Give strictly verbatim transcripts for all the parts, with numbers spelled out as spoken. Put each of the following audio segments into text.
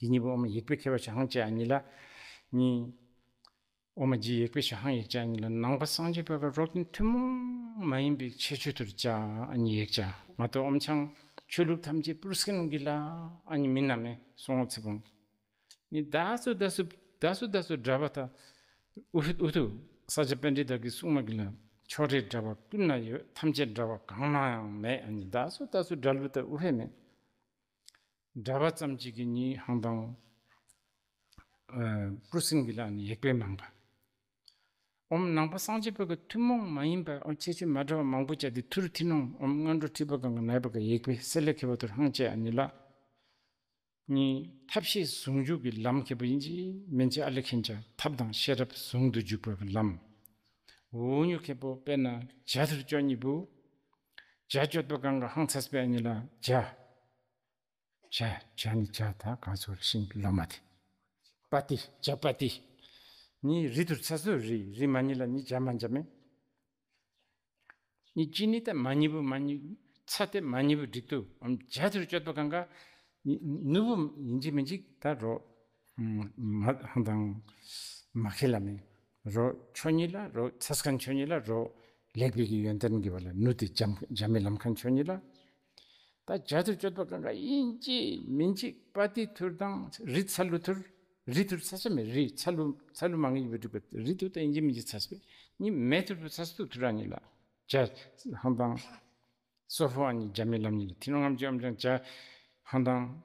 འདི་གཉིས་པོ་ཨོ་མ་ཡིག་པའི་ཁྱད་པར་ཞིག་ཧང་ཅེ་ཨ་ནི་ལ། ནི། ཨོ་མ་ཇི་ཡིག་པའི་ཞིག་ཧང་ཡིག་ཅེ་ཨ་ནི་ལ། ནང་པ་སངས་རྒྱས་པའི་ག་རོག་ཏིན་ཐུན་མོང་མ་ཡིན་པའི་ཁྱད་ཆོས་ཐུར་ཅེ་ཨ་ནི་ཡིག་ཅེ། མ་གཏོགས་ཨོམ་ཆང་ཆོས་ལུགས་ཐམས་ཅད་པུར་སྐན་གི་ལ་ཨ་ནི་མིན་ན་མེ་སོང་ཚེ་བོང་། ནི་ད་སུ་ད་སུ་ད་སུ་ད་སུ་འདྲ་བ་ད། ཨུ་ཧུ་ཨུ་ཐུ། ས་སྐྱ་པཎྜི་ཏ་གི་གསུང་མ་གི་ལ། ཕྱོགས་རིས་འདྲ་བ་ཀུན་ན་ཡོད། ཐམས་ཅད་འདྲ་བ་གང་ན་ཡང་མེད། ཨ་ནི་ད་སུ་ད་སུ་འདྲ་ལུ་ད་ཨུ་ཧེ་མེད། འདྲ་བ་ཙམ་གཅིག་གི་ཉིད་ཧང་དང་། ཨ་པུར་སིན་གི་ལ་ནི་ཡེག་པའི་མང་པ། ཨོམ་ནང་པ་སངས་རྒྱས་པ་གི་ཐུན་མོང་མ་ཡིན་པ་ཨོ་ཁྱད་ཆོས་མ་འདྲ་བ་མང་པོ་ཅག་དེ་ཐུར་ཐི་ནོང་ཨོམ་སྔོན་འགྲོ་ཁྲིད་པ་གང་གི་ནའི་པ་གི་ཡེག་པའི་སེ་ལེ་ཁེ་བ་ཐུར་ཧང་ཅེ་ཨ་ནི་ལ། ནི་ཐབས་ཤེས་ཟུང་འཇུག་གི་ལམ་ཁེ་པོ་ཡིན་གཅིག་མིན་གཅིག་ཨ་ལེ་ཁེན་ཅ་ཐབས་དང་ཤེས་རབ་ཟུང་དུ་འཇུག་པ་གི་ལམ། འུ་ཉུ་ཁེ་པོ་དཔེར་ན་ཇ་ཐུར་ཅོ་ཉི་བུ། ཇ་ཅོ་པ་གང་གི་ཧང་ཚ་སྤེ་ཨ་ནི་ལ་ཇ། ཇ། ཇ་ནི་ཇ་ད་གང་ཟེར་ཤིང་ལོ་མ་དེ། པ་ཏི། ཇ་པ་ཏི། ནི་རི་ཐུར་ཚ་སུ་རི་རི་མ་ནི་ལ་ནི་ཇ་མ་ཇ་མེ། ནི་ཅི་ནི་ད་མ་ནི་བུ་མ་ནི་ཚ་དེ་མ་ནི་བུ་འགྲིག་ཏུ་ཨམ་ཇ་ཐུར་ཅོད་པ་གང་ག་ནི་ནུ་བུ་ཡིན་གཅིག་མིན་གཅིག་ད་རོ། མ་ཧང་དང་མ་ཁེ་ལ་མེ། རོ་ཆོ་ཉི་ལ་རོ་ཚ་སྐན་ཆོ་ཉི་ལ་རོ་ལེགས་པའི་གི་ཡོན་ཏན་གི་བ་ལ་ནུ་དེ་ཇ་མི་ལམ་ཁན་ཆོ་ཉི་ལ། ད་ཇ་ཐུར་ཅོད་པ་གང་ག་ཡིན་གཅིག་མིན་གཅིག་པ་ཏི་ཐུར་དང་རི་ཚ་ལུ་ཐུར། རི་ཐུར་ཚ་ས་མེ་རི་ཚ་ལུ་ཚ་ལུ་མ་ངེས་པའི་འགྲིག་པ་རི་ཐུར་ད་ཡིན་གཅིག་མིན་གཅིག་ཚ་ས་པེ། ནི་མེ་ཐུར་པུ་ཚ་ས་ཐུར་ཐུར་ར་ཉི་ལ། ཇ་ཧང་དང་སོ་ཧོ་ཨ་ནི་ཇ་མི་ལམ་ཉི་ལ་ཐི་ནོ་ངམ་ཇོམ་ཇང་ཇ་ཧང་དང་།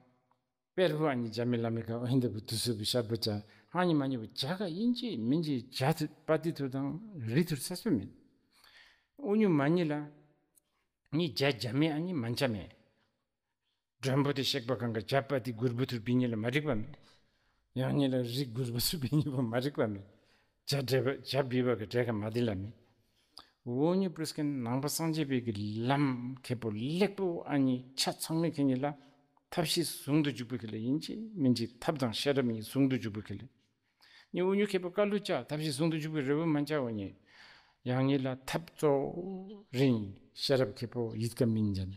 པེར་བུ་ཨ་ནི་ཇ་མི་ལ་མི་ཀ་ཨོ་ཧིན་ད་བུ་དུ་སུ་བུ་ཤར་བུ་ཇ་ཧང་ཉི་མ་ཉི་བུ་ཇ་ག་ཡིན་གཅིག་མིན་གཅིག་ཇ་ཐུ་པ་ཏི་ཐུར་དང་རི་ཐུར་ཚ་སུ་མེད། ཨུ་ཉུ་མ་ཉི་ལ། ནི་ཇ་ཇ་མི་ཨ་ནི་མན་ཇ་མེ། མགྲོན་པོ་དེ་གཤེགས་པ་གང་ག་ཇ་པ་ཏི་གུར་བུ་ཐུར་བི་ཉི་ལ་མ་རིག་པ་མེད། ཡང་ཉི་ལ་རི་གུར་བུ་ཐུར་བི་ཉི་བུ་མ་རིག་པ་མེད། ཇ་འདྲེ་བ་ཇ་བི་བ་གི་འདྲེ་ག་མ་དི་ལ་མེད། འོ་ཉི་པུ་རི་སྐན་ནང་པ་སངས་རྒྱས་པའི་གི་ལམ་ཁེ་པོ་ལེགས་པོ་ཨ་ནི་ཆ་ཚང་མེད་ཁེ་ཉི་ལ་ཐབས་ཤེས་ཟུང་དུ་འཇུག་པའི་ཁེ་ལ་ཡིན་གཅིག་མིན་གཅིག་ཐབས་དང་ཤེས་རབ་གཉིས་ཟུང་དུ་འཇུག་པའི་ཁེ་ལ། ཉི་འུ་ཉུ་ཁེ་པོ་ཀ་ལུ་ཅག་ཐབས་ཤེས་ཟུང་དུ་འཇུག་པའི་རི་བོ་མན་ཅ་འོ་ཉི། ཡང་ཉི་ལ་ཐབས་གཙོ་རིང་ཤེས་རབ་ཁེ་པོ་ཡིད་ཀ་མིན་ཅན།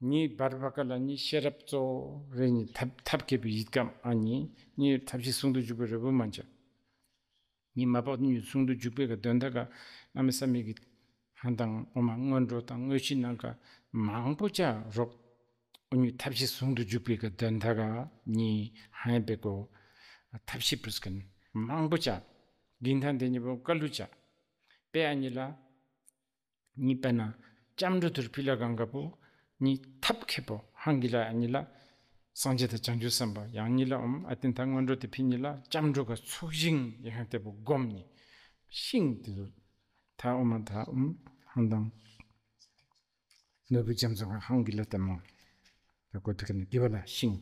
ཉི་བར་བ་ཀ་ལ་ཉི་ཤེས་རབ་གཙོ་རེ་ཉི་ཐབས་ཐབས་མཁས་པའི་ཡིད་ཀམ་ཨ་ཉི་ཉི་ཐབས་ཤེས་ཟུང་དུ་འཇུག་པའི་རི་བོ་མན་ཅ། ཉི་མ་པག་ཉི་ཟུང་དུ་འཇུག་པའི་ག་དོན་དག་ག་གནམ་མེད་ས་མེད་ཀྱི་ཧང་དང་ཨོ་མ་སྔོན་འགྲོ་དང་དངོས་གཞི་ནང་ག་མང་པོ་ཅ་རོག་ཨོ་ཉི་ཐབས་ཤེས་ཟུང་དུ་འཇུག་པའི་ག་དོན་དག་ག་ཉི་ཧང་པའི་གོ་ཐབས་ཤེས་པུས་ཀན་མང་པོ་ཅ་གིན་ཐང་དེ་ཉི་བོ་ཀ་ལུ་ཅ་པེ་ཨ་ཉི་ལ། ཉི་དཔེར་ན་སྐྱབས་འགྲོ་ཐུར་ཕི་ལ་གང་ག་པོ་ཉི་ཐབས་མཁས་པོ་ཧང་གི་ལ་ཨ་ཉི་ལ། སངས་རྒྱས་དང་བྱང་ཆུབ་སེམས་དཔའ་ཡང་ཉི་ལ་ཨོམ་ཨ་ཏིན་ཐ་སྔོན་འགྲོ་དེ་ཕི་ཉི་ལ་སྐྱབས་འགྲོ་ག་ཚོགས་ཞིང་ཡི་ཧང་དེ་པོ་སྒོམ་ཉི་ཤིང་དེ་ཚོ་ཐ་ཨོ་མ་ཐ་ཨོམ་ཧང་དང་ནོར་བུ་རྒྱ་མཚོ་ག་ཧང་གི་ལ་ལྟད་མོ་དེ་གོ་ཐུག་ནི་དགེ་བ་ལ་ཤིང་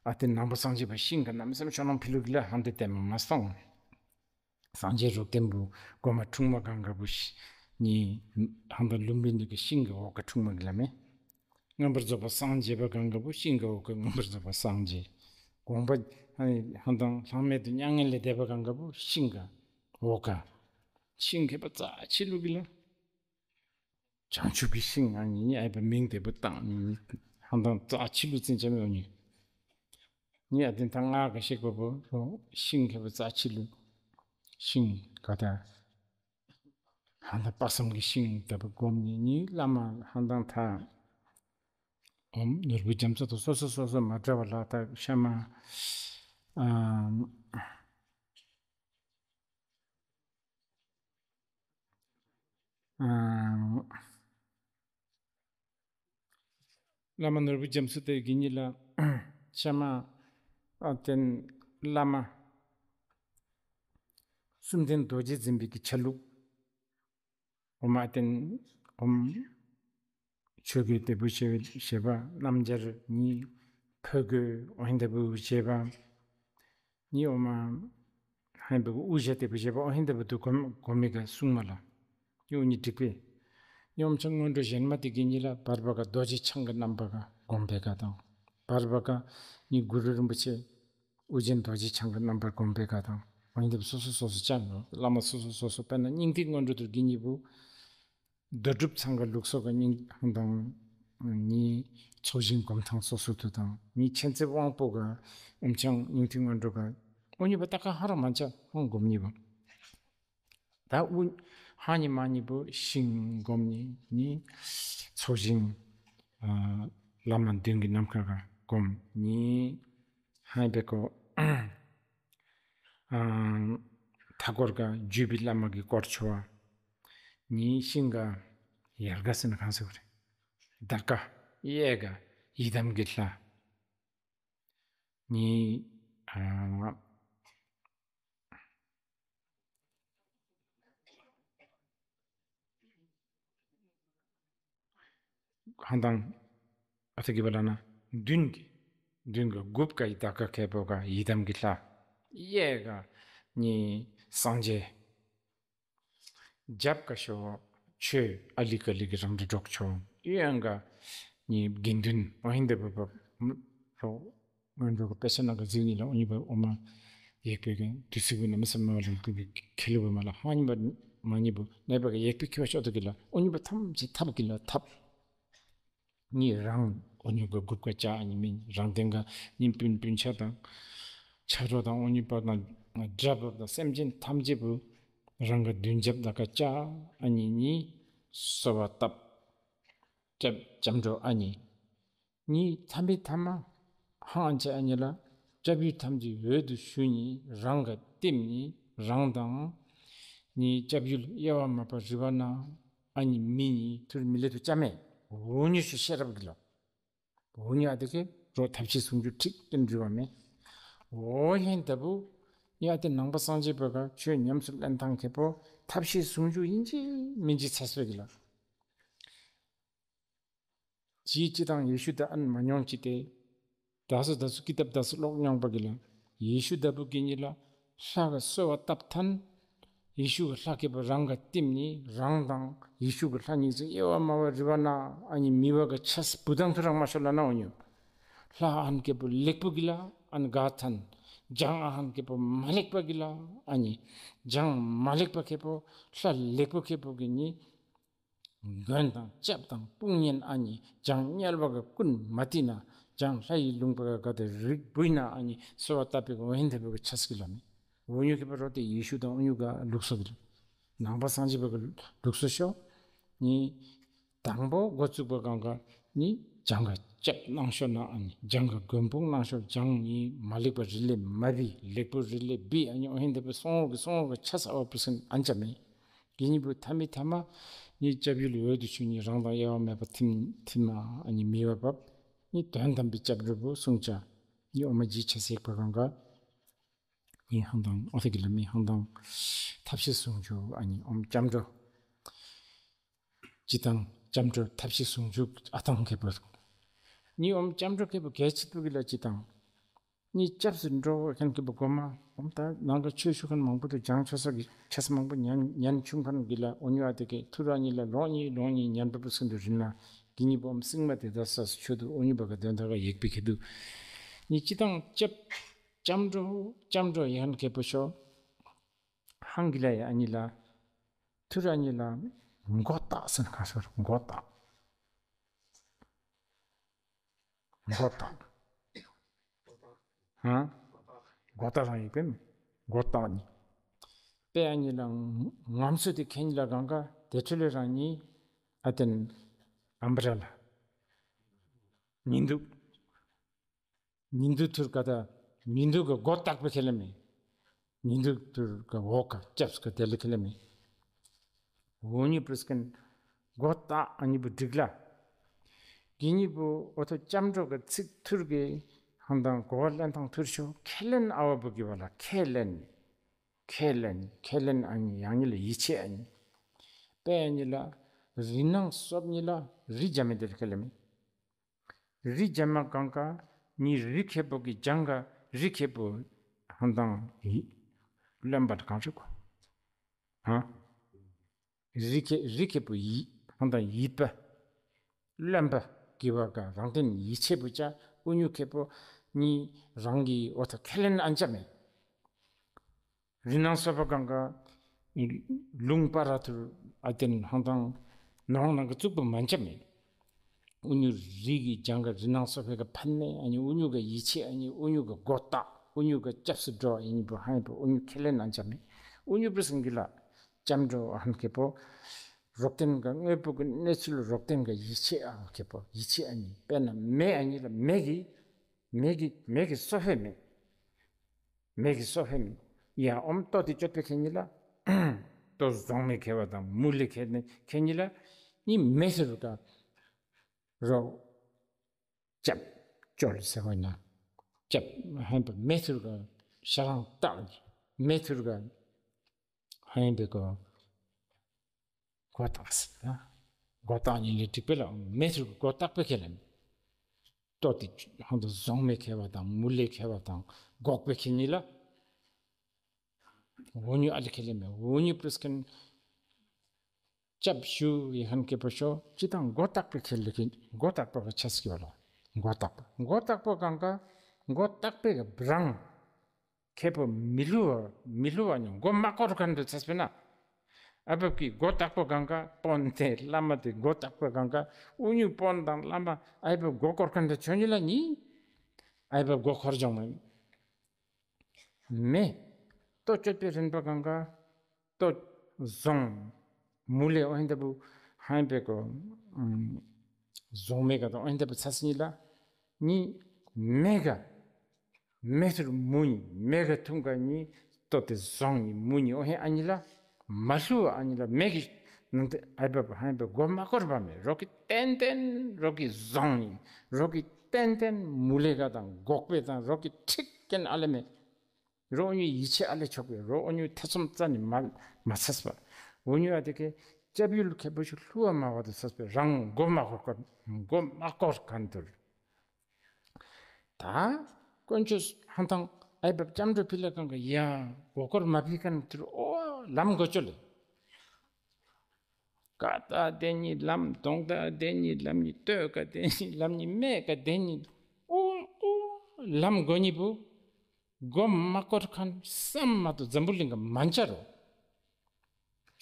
ཨ་ཏིན་ནང་པ་སངས་རྒྱས་པ་ཤིང་ག་གནམ་མེད་ས་མེད་ཤོ་ནང་ཕི་ལུ་གི་ལ་ཧང་དེ་ལྟད་མོ་མ་སོང་། སངས་རྒྱས་རོག་ལྟན་པོ་གོ་མ་འཁྲུངས་མ་གང་ག་པོ་ཤི་ནི་ཧང་དང་ལུམ་བི་འདི་གི་ཤིང་གི་འོག་ག་འཁྲུངས་མ་གི་ལ་མེ། མངོན་པར་རྫོགས་པ་སངས་རྒྱས་པ་གང་ག་པོ་ཤིང་གི་འོག་ག་མངོན་པར་རྫོགས་པ་སངས་རྒྱས། དགོངས་པ་ཧང་དང་ལྷང་མེད་དུ་མྱ་ངན་ལས་འདས་པ་གང་ག་པོ་ཤིང་ག་འོག་ག་ཤིང་མཁས་པ་རྩ་ཆེ་ལུ་གི་ལ། བྱང་ཆུབ་ཀྱི་ཤིང་ཨ་ནི་ཨ་པ་མིང་དེ་པོ་བཏང་ནི་ཧང་དང་རྩ་ཆེ་ལུ་བཙན་བྱ་མེད་ཨོ་ནི། ནི་ཨ་དེ་ད་ང་ག་ཤེས་པ་པོ་ཤིང་མཁས་པ་རྩ་ཆེ་ལུ་ཤིང་ག་ད་ཧང་དང་དཔག་བསམ་གྱི་ཤིང་དེ་པོ་སྒོམ་ནི་ནི་བླ་མ་ཧང་དང་ཐ་ཨོམ་ནོར་བུ་རྒྱ་མཚོ་དང་སོ་སོ་སོ་སོ་མ་འདྲ་བ་ལ་ད་ཤ་མ་ཨ། བླ་མ་ནོར་བུ་རྒྱ་མཚོ་དེ་གི་ཉིད་ལ་ཤ་མ་ཨ་བསྟན་བླ་མ་གསུམ་ལྡན་རྡོ་རྗེ་འཛིན་པའི་གི་ཆ་ལུགས། ཨོ་མ་བསྟན་ཨོམ། ཆོས་གོས་དེ་བུ་ཞེས་པ་རྣམ་རྒྱལ་ཉིད་ཕོ་རྒོད་ཨོ་ཧིན་དེ་བུ་ཞེས་པ། ཉི་ཨོ་མ་ཧན་བུ་དབུ་ཞྭ་དེ་བུ་ཞེས་པ་ཨོ་ཧིན་དེ་བུ་དུ་གོ་མི་ག་གསུང་མ་ལ། ཉི་འོ་ཉི་འགྲིག་པས། ཉི་ཨོམ་ཆང་སྔོན་འགྲོ་གཞན་མ་དེ་གི་ཉི་ལ་བར་པ་ག་རྡོ་རྗེ་འཆང་གི་རྣམ་པ་ག་སྒོམ་པའི་ག་དང་། བར་པ་ག་ཉི་གུ་རུ་རིན་པོ་ཆེ། ཨོ་རྒྱན་རྡོ་རྗེ་འཆང་གི་རྣམ་པར་བསྒོམ་པའི་ག་དང་། ཨོ་ཧིན་དེ་བུ་སོ་སོ་སོ་སོ་ཅང་ནོ་བླ་མ་སོ་སོ་སོ་སོ་དཔེར་ན་སྙིང་ཐིག་སྔོན་འགྲོ་དུ་གི་ཉི་བུ། རྡོ་གྲུབ་ཚང་གི་ལུགས་སྲོལ་གྱི་སྙིང་དང་ ནི་ཚོགས་ཞིང་སྒོམ་ཐང་སོ་སོ་དུ་དང་ནི་མཁྱེན་བརྩེ་དབང་པོ་ག་ཨོམ་ཆང་ཉུང་ཐུང་ང་འགྲོ་ག་འོ་ཉི་པ་ད་ག་ཧ་ར་མ་ཆ་ཧང་སྒོམ་ཉི་པ། ད་དབུ་ཧ་ཉི་མ་ཉི་པོ་ཤིང་སྒོམ་ཉི་ནི་ཚོགས་ཞིང་ཨ་བླ་མ་མདུན་གྱི་ནམ་མཁའ་ག་སྒོམ་ཉི་ཧ་པེ་ཀོ། མཐའ་སྐོར་ག་བརྒྱུད་པའི་བླ་མ་གི་སྐོར་ཆོ་བ། ཉིན་ཤིང་ག་ཡལ་ག་ཟེར་ན་གང་ཟེར་བ་རེད། དར་ག་གཡས་ག་ཡི་དམ་གྱི་ལྷ། ཉིན་ཨ། གང་དང་། ཨ་ཐ་གི་བ་ལ་ན་མདུན་གྱི་མདུན་གྱི་དགུ་པ་ག་ཡི་དར་ག་ཁེ་པོ་ག་ཡི་དམ་གྱི་ལྷ། གཡས་ག་ནི་སངས་རྒྱས། རྒྱབ་ག་ཤོ་ཆོས་ཨ་ལི་ཀ་ལི་གི་རང་འདྲ་སྒྲོག་ཆོ། གཡོན་ག་ནི་དགེ་འདུན་ཨོ་ཧིན་དེ་བབ་བབ་རོ། སྔོན་འགྲོ་གི་དཔེ་ཆ་ནང་གི་གཟིགས་ཉིད་ལ་ཨོ་ཉི་པ་ཨོ་མ་ཡེག་པའི་གི་དུས་ཚིགས་བུ་ན་མི་སམ་མ་བ་ལ་གི་ཁེ་ལུ་བུ་མ་ལ་ཧ་ཉི་པ་མ་ཉི་པོ་ནའི་པ་གི་ཡེག་པའི་ཁེ་བ་ཤོག་ཏུ་གི་ལ་ཨོ་ཉི་པ་ཐམས་ཅད་ཐབ་གི་ལ་ཐབ། ཉི་རང་ཨོ་ཉི་གི་དགུ་པ་ཅག་ཨ་ཉི་མིན་རང་དེང་ག་ཉིན་སྤུན་སྤུན་ཆ་དང་ཆ་རོ་དང་ཨོ་ཉི་པ་དང་དགྲ་བབ་དང་སེམས་ཅན་ཐམས་ཅད་བུ་རང་གི་མདུན་རྒྱབ་དག་ག་ཅག་ཨ་ཉི་ཉི་གསོལ་བ་བཏབ། སྐྱབས་སྐྱབས་འགྲོ་ཨ་ནི། ཉིད་ཐ་མའི་ཐ་མ་ཧང་ཨན་ཆེ་ཨ་ནི་ལ་སྐྱབས་ཡུལ་ཐམས་ཅད་འོད་དུ་ཞུ་ནི་རང་ག་བསྟིམ་ནི་རང་དང་། ཉིད་སྐྱབས་ཡུལ་དབྱེ་བ་མ་པ་རི་བ་ན་ཨ་ནི་མི་ནི་ཐུར་མི་ལེ་དུ་ཅ་མེ། འོ་ཉི་ཤུ་ཤེས་རབ་གི་ལོ། འོ་ཉི་ཨ་དེ་ཀེ་རོ་ཐབས་ཤེས་ཟུང་འཇུག་ཁྲིག་ཏུ་འདྲི་བ་མེ། འོ་ཧེན་ད་བུ་ཉི་ཨ་དེ་ནང་པ་སངས་རྒྱས་པ་ག་ཆོས་ཉམས་སུ་ལེན་ཐང་ཁེ་པོ་ཐབས་ཤེས་ཟུང་འཇུག་ཡིན་གཅིག་མིན་གཅིག་ཚ་སོད་གི་ལོ། ཅིའི་ཅི་དང་ཡེ་ཤུ་དང་ཨན་མ་མྱོང་ཅི་སྟེ། ད་སུ་ད་སུ་ཀི་ཏབ་ད་སུ་ཀློག་མྱོང་པ་གི་ལ། ཡེ་ཤུ་ད་བུ་གི་ཉི་ལ་ལྷ་ག་གསོལ་བ་བཏབ་ཐན། ཡེ་ཤུ་གི་ལྷ་ཁེ་པོ་རང་ག་བསྟིམ་ནི་རང་དང་ཡེ་ཤུ་གི་ལྷ་གཉིས་སུ་དབྱེ་བ་མ་བ་རི་བ་ན་ཨ་ནི་མི་བ་ག་ཆས་བུ་དང་ཐུ་རང་མ་ཤོ་ལ་ན་འོ་ཉོ། ལྷ་ཨན་ཁེ་པོ་ལེགས་པོ་གི་ལ་ཨན་ག་ཐན། ཇང་ཨན་ཁེ་པོ་མ་ལེགས་པ་གི་ལ་ཨ་ནི། ཇང་མ་ལེགས་པ་ཁེ་པོ་ལྷ་ལེགས་པོ་ཁེ་པོ་གི་ཉི། མགོན་དང་སྐྱབས་དང་དཔུང་གཉེན་ཨ་ནི་ལྗང་དམྱལ་བ་ག་ཀུན་མ་བཏུལ་ན་ལྗང་ལྷ་ཡི་ལུང་པ་ག་ག་དེ་རིགས་བུས་ན་ཨ་ནི་གསོལ་བ་བཏབ་པའི་འོ་ཧན་དེ་བོ་གི་ཆས་ཀྱི་ལ་མེ། འོ་ཉུ་གི་པ་རོ་དེ་ཡེ་ཤུ་དང་འོ་ཉུ་ག་ལུགས་སོ་གི་ལ། ནང་པ་སངས་རྒྱས་པ་གི་ལུགས་སོ་ཤོ་ནི། དང་པོ་འགོ་བཙུགས་པ་གང་ག་ནི་ལྗང་ག་སྐྱབས་གནང་ཤོ་ན་ཨ་ནི་ལྗང་ག་མགོན་དཔུང་གནང་ཤོ་ལྗང་ནི་མ་ལེགས་པ་རི་ལེ་མ་བི་ལེགས་པོ་རི་ལེ་བི་ཨ་ནི་འོ་ཧན་དེ་བོ་སོང་འོ་གི་སོང་འོ་གི་ཆས་ཨ་བ་པུ་སན་ཨན་ཅ་མེ། དེ་གཉིས་པོ་ཐ་མའི་ཐ་མ། ཉིད་སྐྱབས་ཡུལ་འོད་དུ་ཞུ་ཉིད་རང་དང་དབྱེ་བ་མེད་པ་ཐིམ་ཐིམ་མ་ཨ་ནི་མི་བ་བབ། ཉིད་དོན་དམ་པའི་སྐྱབས་འགྲོ་བོ་གསུང་བྱ། ཉིད་འོ་མ་ཇི་ཆ་སེག་པ་གང་ག་ཉིད་ཧང་དང་ཨོ་ཐི་གི་ལ་མི་ཧང་དང་། ཐབས་ཤེས་ཟུང་འཇུག་ཨ་ནི་འོམ་སྐྱབས་འགྲོ། ཇི་དང་སྐྱབས་འགྲོ་ཐབས་ཤེས་ཟུང་འཇུག་ཨ་ཐང་ཁེ་པོ། ཉིད་འོམ་སྐྱབས་འགྲོ་ཁེ་པོ་གལ་ཆེ་པོ་གི་ལ་ཇི་དང་། གཉིས་སྐྱབས་སུ་འགྲོ་བ་མཁན་གྱི་བུ་གོ་མ། འོམ་ད་ནང་གི་ཆོས་ཞུ་མཁན་མང་པོ་དུ་སྦྱང་ཆོས་ས་གི་ཆས་མང་པོ་ཉན་ཉན་ཆུང་མཁན་གི་ལ་འོ་ཉུ་ཨ་དེ་གི་ཐུ་ར་གཉིས་ལ་ལོང་གཉིས་ལོང་གཉིས་ཉན་པ་བུ་སུན་དུ་རིན་ན་གི་གཉིས་པོ་འོམ་སིང་མ་དེ་ད་ས་སུ་ཆོས་དུ་འོ་ཉུ་བ་ག་དོན་ད་ག་ཡེག་པི་ཁེ་དུ། གཉིས་སྤྱི་དང་སྐྱབས་སྐྱབས་འགྲོ་སྐྱབས་འགྲོ་ཡན་ཁེ་པོ་ཤོ། ཧང་གི་ལ་ཡ་ཨ་ཉི་ལ། ཐུ་ར་གཉིས་ལ་མགོ་བཏགས་སུན་ཁ་ཤོ་མགོ་བཏགས། མགོ་བཏགས། ཧ། མགོ་བཏགས་རང་ཡིག་པས་མགོ་བཏགས་ནི། པེ་ཨ་ནི་ལ་ངམ་སུ་དེ་ཁེན་ལ་གང་ག་དེ་ཁྲི་ལེ་རང་ཉིད་ཨ་ཏན་ཨམ་བྲ་ལ། ཉིན་དུ། ཉིན་དུ་ཐུར་ག་ད་ཉིན་དུ་ག་མགོ་བཏགས་པའི་ཁེ་ལེ་མེ། ཉིན་དུ་ཐུར་ག་འོ་ག་སྐྱབས་ག་དེ་ལེ་ཁེ་ལེ་མེ། འོ་ཉི་པུ་སྐན་མགོ་བཏགས་ཨ་ཉི་པུ་འགྲིག་ལ། གི་ཉི་པུ་འོ་ཐོ་ལྕམ་གྲོགས་ཀྱི་ཚིག་ཐུར་གི་ཧང་དང་གོ་བ་ལེན་ཐང་ཐུར་ཤོ་ཁས་ལེན་ཨ་བ་བུ་གི་བ་ལ་ཁས་ལེན། ཁས་ལེན་ཁས་ལེན་ཨ་ཉི་ཡང་ཉི་ལ་ཡིད་ཆེས་ཨ་ཉི། པེ་ཨ་ཉི་ལ་རི་ནང་སོབ་ཉི་ལ་རི་རྒྱ་མེ་དེ་ལ་ཁས་ལེན་མེ། རི་རྒྱ་མ་གང་ག་ཉི་རི་ཁེ་པོ་གི་ལྗང་ག་རི་ཁེ་པོ་ཧང་དང་ཡི་རློན་པ་གང་ཤོ་གོ། ཧ། རི་ཁེ་རི་ཁེ་པོ་ཡི་ཧང་དང་ཡིད་པ། རློན་པ་གི་བ་ག་རང་བརྟེན་ཡིད་ཆེས་པོ་ཅ་ཨུ་ཉུ་ཁེ་པོ་ཉི་རང་གི་འོ་ཐ་ཁས་ལེན་ཨན་ཅ་མེ། རི་ནང་སོ་པ་གང་ག་ལུང་པ་ར་ཐུར་ཨ་ཏེན་ཧང་དང་ནང་ནང་གི་བཙུགས་པ་མན་ཅ་མེ། ཨུ་ཉུ་རི་གི་ལྗང་ག་རི་ནང་སོ་ཕེ་ག་ཕན་མེ། ཨ་ནི་ཨུ་ཉུ་ག་ཡི་ཆེ། ཨ་ནི་ཨུ་ཉུ་ག་གོ་ཏག་ཨུ་ཉུ་ག་སྐྱབས་སུ་འགྲོ། ཨ་ནི་བུ་ཧ་ཡིན་པ་ཨུ་ཉུ་ཁེ་ལེ་ནང་ཅ་མེ། ཨུ་ཉུ་པི་སང་གི་ལ་ལྕམ་འགྲོ་ཧན་ཁེ་པོ། རོག་ཏེན་ག་དངོས་པོ་གི་གནས་ཚུལ་རོག་ཏེན་ག་ཡི་ཆེ་ཨ་ཁེ་པོ་ཡི་ཆེ། ཨ་ནི་དཔེར་ན་མེ། ཨ་ནི་ལ་མེ་གི་མེ་གི་མེ་གི་སོ་ཕེ་མེ། མེ་གི་སོ་ཕེ་མེ། ཡ་ཨོམ་ཏོ་དེ་ཅོད་པེ་ཁེ་ཉི་ལ། ཏོ་ཟོང་མེ་ཁེ་བ་དང་མུ་ལེ་ཁེ་ནི་ཁེ་ཉི་ལ། ནི་མེ་ཟེར་ག་རོ། ཅབ་ཅོལ་ཟེར་བ་ན། ཅབ་ཧན་པ་མེ་ཐུར་ག་ཤ་རང་ཏག་ནི་མེ་ཐུར་ག་ཧན་པེ་གོ་གོ་ཏག་ཟེར་ན། གོ་ཏག་ཉི་ལེ་ཏིག་པེ་ལ་མེ་ཐུར་ག་གོ་ཏག་པེ་ཁེ་ལ་མེ། ཏོ་ཏི་ཧང་དུ་ཟོང་མེ་ཁེ་བ་དང་མུ་ལེ་ཁེ་བ་དང་གོག་པེ་ཁེ་ཉི་ལ། འོ་ཉུ་ཨ་ལི་ཁེ་ལེ་མེ། འོ་ཉུ་པི་རིས་ཁན་ཅབ་ཞུ་ཡེ་ཁན་ཁེ་པོ་ཤོ་ཅི་དང་མགོ་བཏགས་པའི་ཁེ་ལེ་ཁེ་མགོ་བཏགས་པ་ག་ཆ་སི་ཡོ་ལོ། མགོ་བཏགས་པ་མགོ་བཏགས་པ་གང་ག་མགོ་བཏགས་པའི་ག་བྲང་ཁེ་པོ་མི་ལུ་བ་མི་ལུ་བ་ཉོ་མགོ་མ་སྐོར་ཁན་དུ་ཚེ་སྤེ་ན། ཨ་བབ་ཀྱི་མགོ་བཏགས་པ་གང་ག་པོན་དེ་བླ་མ་དེ་མགོ་བཏགས་པ་གང་ག་ཨུ་ཉུ་པོན་དང་བླ་མ་ཨ་བབ་མགོ་སྐོར་ཁན་དུ་ཆོ་ཉི་ལ་ཉི། ཨ་བབ་མགོ་འཁོར་ཇོང་མ་མེ། ཏོ་ཅོད་པེ་རིན་པ་གང་ག་ཏོ་ཟོང་མུ་ལེ་ཨོ་ཧན་ད་བུ་ཧན་པེ་གོ། ཟོང་མེ་ག་ཏོ་ཨོ་ཧན་ད་བུ་ཚ་སི་ཉི་ལ། ཉི་མེ་ག་མེ་ཐུར་མུ་ཉི་མེ་ག་ཐུང་ག་ཉི་ཏོ་ཏེ་ཟོང་ཉི་མུ་ཉི་ཨོ་ཧན་ཨ་ཉི་ལ། མ་ལུ་ཨ་ཉི་ལ་མེ་གི་ནང་ཏེ་ཨའི་བ་བ་ཧན་པེ་མགོ་མ་སྐོར་བ་མེ་རོ་གི་ཏན་ཏན་རོ་གི་ཟོང་ཉི་རོ་གི་ཏན་ཏན་མུ་ལེ་ག་དང་གོག་པེ་དང་རོ་གི་ཁྲིག་ཀན་ཨ་ལེ་མེ། རོ་ཨོ་ཉུ་ཡི་ཆེ་ཨ་ལེ་ཆོག་པའི་རོ་ཨོ་ཉུ་ཐེ་ཚོམ་རྩ་ནི་མ་མ་ཚས་པ། ཨོ་ཉུ་ཨ་དེ་ཀེ་ཅབ་ཡུལ་ཁེ་པོ་ཤུ་ལྷུ་བ་མ་བ་དུ་ཚས་པའི་རང་མགོ་མ་འཁོར་ཁན་མགོ་མ་སྐོར་ཁན་དུར། ད་དཀོན་མཆོག་ཧང་ཐང་ཨའི་བབ་ལྕམ་འགྲོ་ཕི་ལ་གང་ག་ཡ་མགོ་སྐོར་མ་ཕི་ཁན་དུར་ཨོ་ལམ་མགོ་ཅོ་ལེ། ཀ་ཏ་དེ་ཉིད་ལམ་དོང་ཏ་དེ་ཉིད་ལམ་ཉིད་སྟོད་ཀ་དེ་ཉིད་ལམ་ཉིད་སྨད་ཀ་དེ་ཉིད་ཨོ་ཨོ་ལམ་མགོ་ཉི་བུ། མགོ་མ་སྐོར་ཁན་བསམ་མ་དོ་འཛམ་བུ་གླིང་ག་མན་ཆ་རོ།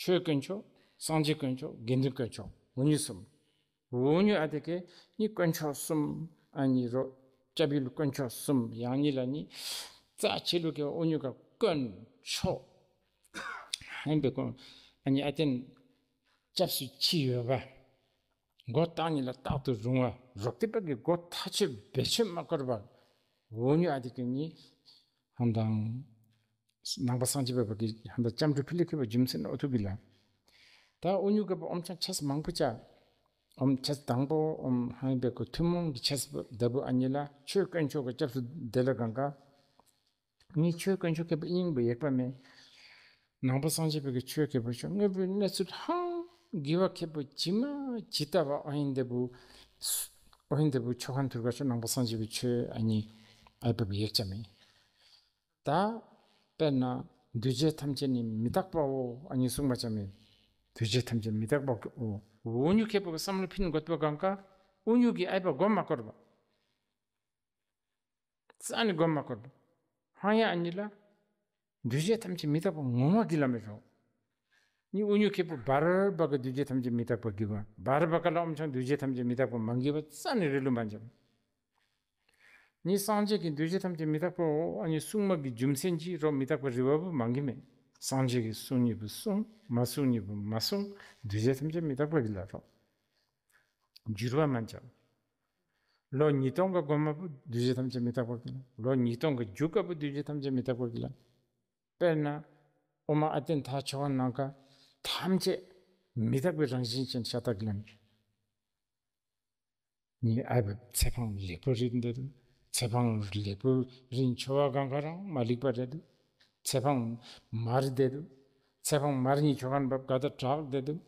ཆོས་དཀོན་མཆོག་སངས་རྒྱས་དཀོན་མཆོག་དགེ་འདུན་དཀོན་མཆོག་འུ་ཉུ་གསུམ། འུ་ཉུ་ཨ་དེ་ཀེ་ཉི་དཀོན་མཆོག་གསུམ་ཨ་ཉི་རོ། ཅབ་ཡུལ་དཀོན་མཆོག་གསུམ་ཡང་ཉི་ལ་ཉི། རྩ་ཆེ་ལུ་ཀེ་འུ་ཉུ་ག་དཀོན་མཆོག་ཧན་པེ་ཀོ་ཨ་ཉི་ཨ་ཏེན་ཅབ་སུ་ཆི་ཡོད་བ། མགོ་བཏགས་ཉི་ལ་རྟག་ཏུ་རུང་བ་རོག་ཏི་པ་གི་མགོ་ཐ་ཆེ་བེ་ཆེ་མ་སྐོར་བ། འུ་ཉུ་ཨ་དེ་ཀེ་ཉི་ཧང་དང་། ནང་པ་སངས་རྒྱས་པ་གི་ཧན་ད་ལྕམ་དྲུག་ཕི་ལི་ཁེ་པ་རྒྱུ་མཚན་ཨོ་ཐུ་གི་ལ། ད་ཨུ་ཉུ་ག་པ་ཨོམ་ཆང་ཆས་མང་པོ་ཅ། ཨོམ་ཆས་དང་པོ་ཨོམ་ཧང་པེ་ཀོ་ཐུན་མོང་གི་ཆས་པ་ད་བུ་ཨ་ཉི་ལ་ཆོས་དཀོན་མཆོག་གི་སྐྱབས་སུ་བདེ་ལ་གང་ག་ངའི་ཆོས་དཀོན་མཆོག་ཁེ་པ་ཨིན་པ་ཡེག་པ་མེ། ནང་པ་སངས་རྒྱས་པ་གི་ཆོས་ཁེ་པ་ཆོས་དངོས་པོའི་གནས་ཚུལ་ཧང་གི་བ་ཁེ་པ་ཇི་མ་ཇི་ལྟ་བ་ཨོ་ཧིན་ད་བུ་ཨོ་ཧིན་ད་བུ་ཆོ་ཁན་ཐུར་ག་ཆོ་ནང་པ་སངས་རྒྱས་པའི་ཆོས་ཨ་ཉི་ཨའི་པ་བ་ཡེག་ཅ་མེ། ད་དཔེར་ན་འདུས་བྱས་ཐམས་ཅད་ནི་མི་རྟག་པའོ་ཨ་ནི་གསུངས་པ་ཅང་མེད། འདུས་བྱས་ཐམས་ཅད་མི་རྟག་པའོ། འུ་ཉུ་ཁེ་པོ་གི་བསམ་བློ་ཕིན་དགོས་པ་གང་ག་འུ་ཉུ་གི་ཨའི་པ་མགོ་མ་སྐོར་བ། རྩ་ནི་མགོ་མ་སྐོར་བ། ཧང་ཡ་ཨ་ནི་ལ་འདུས་བྱས་ཐམས་ཅད་མི་རྟག་པ་ངོ་མ་གི་ལ་མེད་རོ། ནི་འུ་ཉུ་ཁེ་པོ་བར་བ་ག་འདུས་བྱས་ཐམས་ཅད་མི་རྟག་པ་གི་བ་བར་བ་ག་ལ་ཨོམ་ཆང་འདུས་བྱས་ཐམས་ཅད་མི་རྟག་པ་མང་གི་བ་རྩ་ནི་རི་ལུ་མ་འཇམ། ནི་སངས་རྒྱས་ཀྱི་འདུས་བྱས་ཐམས་ཅད་མི་རྟག་པའོ་ཨ་ནི་གསུང་མ་གི་རྒྱུ་མཚན་གྱིས་རོ་མི་རྟག་པ་རི་བ་བུ་མང་གི་མེད། སངས་རྒྱས་ཀྱི་གསུང་ཉིད་བུ་གསུང་མ་གསུང་ཉིད་བུ་མ་གསུང་འདུས་བྱས་ཐམས་ཅད་མི་རྟག་པ་གི་ལ་རོ། འགྱུར་བ་མ་འཇམ། ལོ་ཉིས་སྟོང་ག་གོ་མ་བུ་འདུས་བྱས་ཐམས་ཅད་མི་རྟག་པ་གི་ལ། ལོ་ཉིས་སྟོང་ག་རྒྱུ་ག་བུ་འདུས་བྱས་ཐམས་ཅད་མི་རྟག་པ་གི་ལ། དཔེར་ན་ཨོ་མ་ཨ་ཏེན་ཐ་ཆོ་བ་ནང་ག་ཐམས་ཅད་མི་རྟག་པའི་རང་བཞིན་ཅན་ཤ་སྟག་གི་ལ་མེད། ནི་ཨའི་བ་ཚེ་འཕང་ལེགས་པོ་རིན་འདེད་དུ། ཚེ་འཕང་ལེགས་པོ་རིན་ཆོ་བ་གང་ག་རང་མ་ལེགས་པ་རེད་དུ། ཚེ་འཕང་མར་འདེད་དུ། ཚེ་འཕང་མར་ཉི་ཆོ་གང་བབ་ག་ད་དྲག་འདེད་དུ།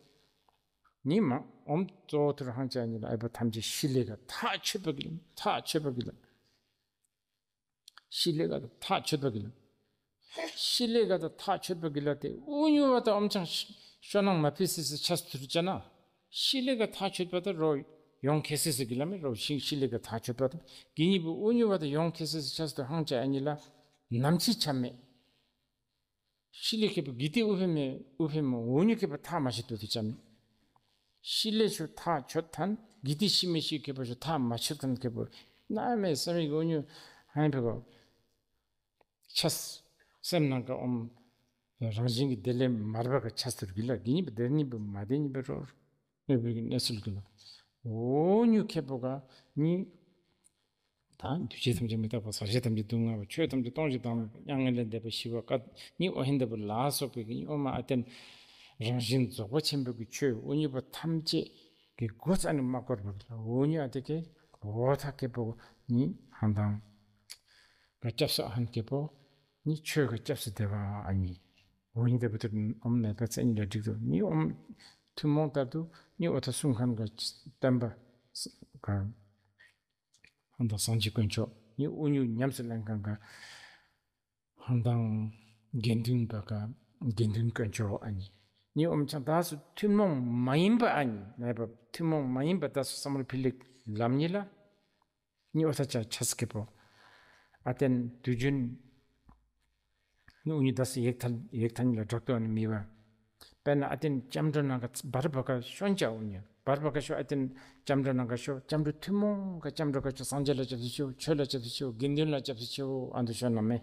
ནི་མ་ཨོམ་གཙོ་བོ་ཐུར་ཧང་ཅ་ཉི་ལ་ཨའི་བ་ཐམས་ཅད་ཤི་ལེ་ག་ཐག་ཆོད་པ་གི་ལ་ཐག་ཆོད་པ་གི་ལ། ཤི་ལེ་ག་ད་ཐག་ཆོད་པ་གི་ལ། ཤི་ལེ་ག་ད་ཐག་ཆོད་པ་གི་ལ་ཏེ་ཨུ་ཉུ་བ་ད་ཨོམ་ཆང་ཤོ་ནང་མ་ཕི་སི་སི་ཆས་ཐུར་ཅ་ན། ཤི་ལེ་ག་ཐག་ཆོད་པ་ད་རོ་ཡོང་ཁེ་སི་སི་གི་ལ་མེ་རོ་ཤི་ཤི་ལེ་ག་ཐག་ཆོད་པ་ད་གི་ཉི་བུ་ཨུ་ཉུ་བ་ད་ཡོང་ཁེ་སི་སི་ཆས་ཐུར་ཧང་ཅ་ཨ་ཉི་ལ་ནམ་ཆི་ཆ་མེད། ཤི་ལེ་ཁེ་པོ་གི་ཏི་ཨུ་ཕེ་མེ་ཨུ་ཕེ་མོ་འུ་ཉུ་ཁེ་པོ་ཐག་མ་ཆོད་དོ་ཏི་ཅ་མེ། ཤི་ལེ་ཆོ་ཐག་ཆོད་ཐན། གི་ཏི་ཤི་མི་ཤི་ཁེ་པོ་ཤོ་ཐ་མ་ཆོད་ཐམ་ཁེ་པོ་ན་མེ་སེམས་ཡིག་འོ་ཉུ་ཧན་ཕེ་གོ་ཆས་སེམས་ནང་ག་ཨོམ་རང་བཞིན་གྱི་བདེ་ལེགས་མར་པ་ག་ཆས་ཐུར་གི་ལ་གི་ཉི་པ་བདེ་ཉི་པ་མ་བདེ་ཉི་པ་རོ་ནུ་བི་གི་གནས་ཚུལ་གི་ལ་འོ་ཉུ་ཁེ་པོ་ག་ཉི། ད་འདུས་བྱས་ཐམས་ཅད་མི་རྟག་པ། ཟག་བཅས་ཐམས་ཅད་སྡུག་བསྔལ་བ། ཆོས་ཐམས་ཅད་སྟོང་ཞིང་དྭངས་མ། མྱ་ངན་ལས་འདས་པའི་ཞི་བ་ཀ་ཉིད་འོ་ཧིན་ད་བུ་ལ་སོགས་པའི་གི་ཨོ་མ་ཨ་ཏན་རང་བཞིན་རྫོགས་པ་ཆེན་པོའི་གི་ཆོས་འོ་ཉུ་པ་ཐམས་ཅད་ཀྱི་སྒོ་རྩ་ནས་མ་བསྐོར་བར་ལ་འོ་ཉུ་ཨ་ཏེ་ཀེ་འོ་ཐ་ཀེ་པོ་ཉི་ཧང་དང་ག་སྐྱབས་སུ་ཨ་ཧན་ཀེ་པོ་ཉི་ཆོས་ག་སྐྱབས་སུ་བདེ་བ་ཨ་ཉི་འོ་ཉི་དེ་བུ་དུ་ཨོམ་མེད་པ་ཚེ་ཉི་ལ་འགྲིག་ཏུ་ཉི་ཨོམ་ཐུན་མོང་ལྟར་དུ་ཉི་འོ་ཐ་གསུང་མཁན་ག་བསྟན་པ་ག་ཧང་དང་སངས་རྒྱས་དཀོན་མཆོག་ཉི་དབུ་བརྙེས་ཉམས་སུ་ལེན་མཁན་ག་ཧང་དང་དགེ་འདུན་པ་ག་དགེ་འདུན་དཀོན་མཆོག་ཨ་ནི་ཉི་ཨོམ་ཆང་དག་སུ་ཐུན་མོང་མ་ཡིན་པ་ཨ་ནི་ནའི་པ་ཐུན་མོང་མ་ཡིན་པ་དག་སུ་བསམ་བློ་ཕི་ལིག་ལམ་ཉི་ལ་ཉི་ཨོ་ཐ་ཆ་ཆ་སི་ཀེ་པོ་ཨ་ཏན་དུས་རྒྱུན་ཉི་དབུ་བརྙེས་དག་སུ་ཡེག་ཐ་ཡེག་ཐ་ཉི་ལ་དྲག་ཏུ་ཨ་ནི་མི་བ། དཔེར་ན་ཨ་ཏན་སྐྱབས་འགྲོ་ནང་ག་བར་བ་ག་ཤོན་ཅའོ་ཉི་བར་བ་ག་ཤོ་ཨ་ཏན་སྐྱབས་འགྲོ་ནང་ག་ཤོ་སྐྱབས་འགྲོ་ཐུན་མོང་ག་སྐྱབས་འགྲོ་ག་ཤོ་སངས་རྒྱས་ལ་སྐྱབས་སུ་མཆིའོ། ཆོས་ལ་སྐྱབས་སུ་མཆིའོ། དགེ་འདུན་ལ་སྐྱབས་སུ་མཆིའོ། ཨ་འདུ་ཤོ་ན་མེ་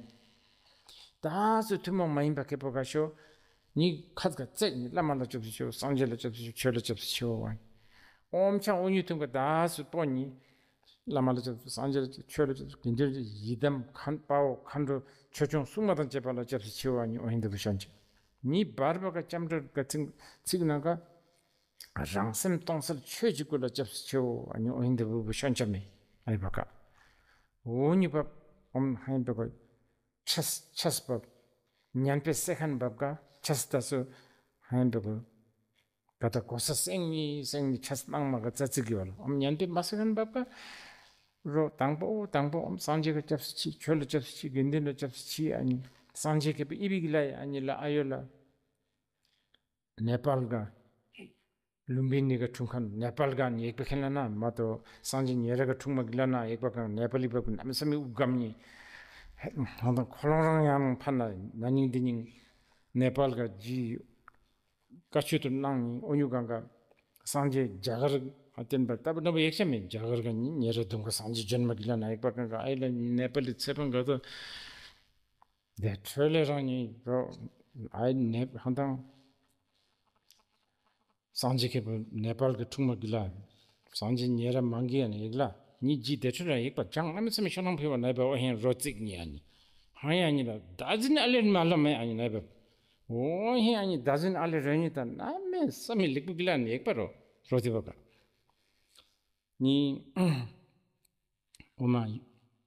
ད་སུ་ཐུན་མོང་མ་ཡིན་པ་ཁེ་པོ་ག་ཤོ་ཉི་ཁ་ག་ཙེ་ཉི་བླ་མ་ལ་སྐྱབས་སུ་མཆིའོ། སངས་རྒྱས་ལ་སྐྱབས་སུ་མཆིའོ། ཆོས་ལ་སྐྱབས་སུ་མཆིའོ། ཨོམ་ཆང་འུ་ཉུ་ཐུན་ག་དག་སུ་པོ་ཉི་བླ་མ་ལ་སྐྱབས་སུ་སངས་རྒྱས་ལ་སྐྱབས་སུ་ཆོས་ལ་སྐྱབས་སུ་དགེ་འདུན་ཡི་དམ་མཁའ་དཔའ་བོ་མཁའ་འགྲོ་ཆོས་སྐྱོང་སྲུང་མ་དང་བཅས་པ་ལ་སྐྱབས་སུ་མཆིའོ་ཨ་ཉི་ཨོ་ཧིན་དུ་བུ་ཤོན་ཅི། ཉི་བར་བ་ག་སྐྱབས་འགྲོ་ག་ཚིག་ཚིག་ནང་ག་རང་སེམས་སྟོང་གསལ་ཆོས་ཀྱི་སྐུ་ལ་སྐྱབས་སུ་མཆིའོ་ཨ་ཉི་ཨོ་ཧིན་དུ་བུ་བུ་ཤོན་ཅི་མེ་ཨ་ཡི་བ་ག་འོ་ཉི་བ་ཨོམ་ཧ་ཡིན་བ་ག་ཆས་ཆས་བབ་ཉན་པའི་སེ་ཁན་བབ་ག་ཆས་ད་སུ་ཧ་ཡིན་བ་ག་ག་ད་གོ་ས་སེང་ནི་སེང་ནི་ཆས་སྣང་མ་ག་ཙ་ཙིག་གི་བ་ལ་ཨོམ་ཉན་པའི་མ་སེ་ཁན་བབ་ག་རོ་དང་པོ་དང་པོ་ཨོམ་སངས་རྒྱས་ཀ་སྐྱབས་སུ་མཆི། ཆོས་ལ་སྐྱབས་སུ་མཆི། དགེ་འདུན་ལ་སྐྱབས་སུ་མཆི། ཨ་ནི་སངས་རྒྱས་ཁེ་པོ་ཨི་བི་གི་ལ་ཡ་ཨ་ནི་ལ་ཨ་ཡོ་ལ་ནེ་པཱལ་ག་ལུམ་བི་ནི་ག་འཁྲུངས་ཁན་ནེ་པཱལ་ག་ནི་ཡེག་པ་ཁེན་ལ་ན་མ་ཏོ་སངས་རྒྱས་ཉེ་ར་ག་འཁྲུངས་མ་གི་ལ་ན་ཡེག་པ་ག་ནེ་པཱལ་ལི་བ་གུ་ནམ་ས་མི་ཨུ་གམ་ནི་ཧང་དང་ཁོ་ལོང་རང་ཡང་ཕན་ན་ན་ནིང་འདི་ནིང་ནེ་པཱལ་ག་ཇི་བཀའ་ཆོས་དུ་གནང་ནི་ཨོ་ཉུ་གང་ག་སངས་རྒྱས་རྒྱ་གར་ཨ་བསྟན་པ་ལྟ་བུ་ན་བ་ཡེག་ཤ་མེད། རྒྱ་གར་ག་ཉི་ཉེ་ར་དུང་ག་སངས་རྒྱས་ཇོན་མ་གི་ལ་ན་ཡེག་པ་གང་ག་ཨའི་ལ་ནེ་པཱལ་ལི་ཚེ་ཕང་ག་ཏོ་དེ་ཁྲོས་ལས་རང་ཉིད་རོ་ཨའི་ནེ་ཧང་དང་སངས་རྒྱས་ཁེ་པོ་ནེ་པཱལ་གི་འཁྲུངས་མ་གི་ལ་སངས་རྒྱས་ཉེ་ར་མང་གི་ཡ་ན་ཡེག་ལ་ཉི་ཇི་དེ་ཁྲོས་ལ་ཡེག་པ་ཅང་ཨ་མི་ཚ་མི་ཤོ་ནང་ཕེ་བ་ན་ཡེག་པ་ཨོ་ཧེན་རོ་ཙིག་ཉི་ཨ་ཉི་ཧང་ཡ་ཉི་ལ་ད་ཟིན་ཨ་ལེ་མ་ལ་མེ་ཨ་ཉི་ན་ཡེག་པ། འོ་ཧེ་ཨ་ནི་ད་ཟིན་ཨ་ལེ་རོ་ནི་ད་ན་མེ་ས་མི་ལེགས་པོ་གི་ལ་ནི་ཡེག་པ་རོ་རོ་དེ་བ་ག་ནི་འོ་མ་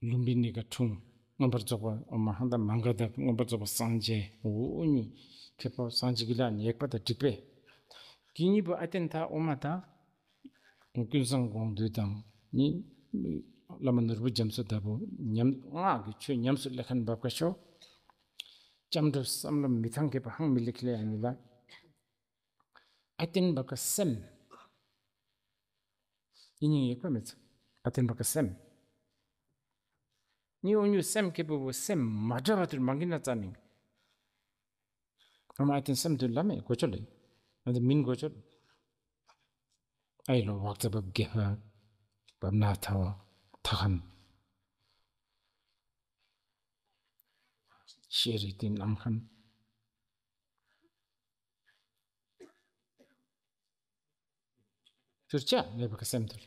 ལུམ་བི་ནི་ག་འཁྲུངས་མངོན་པར་རྫོགས་པ་འོ་མ་ཧང་ད་མ་ག་ད་མངོན་པར་རྫོགས་པ་སངས་རྒྱས་འོ་ནི་ཁེ་པོ་སངས་རྒྱས་གི་ལ་ནི་ཡེག་པ་ད་འགྲིག་པས། གི་ཉི་བུ་ཨ་ཏན་ད་འོ་མ་ད་ཀུན་བཟང་དགོངས་འདུས་དང་ནི་བླ་མ་ནོར་བུ་རྒྱ་མཚོ་ད་བུ་ཉམས་སྔགས་ཀྱི་ཆོས་ཉམས་སུ་ལེན་ཁན་བབ་ཀ་ཤོ། སྐྱབས་འགྲོ་བསམ་བློ་མི་ཐང་ཁེ་པོ་ཧང་མི་ལེགས་ལེ་ཨ་ནི་ལ། ཨ་ཏན་བ་ཀ་སེམས། ཡིན་ཡིན་ཡེག་པ་མི་ཚ། ཨ་ཏན་བ་ཀ་སེམས། ཉི་འོ་ཉུ་སེམས་ཁེ་པོ་བོ་སེམས་མ་འདྲ་བ་དུར་མང་གི་ན་ཙ་ནིང་། ཨ་མ་ཨ་ཏན་སེམས་དུ་ལ་མེ་གོ་ཆོ་ལེ། ཨ་ཏན་མིན་གོ་ཆོ་ལེ། ཨའི་ལོ་བག་ཙ་བབ་གེ་ཧ། བབ་ན་ཐ་བ་ཐ་ཁན། ཤེས་རིག་དེ་ནམ་ཁན། ཐུར་ཆ་ནེ་བ་ཀ་སེམས་ཐུར།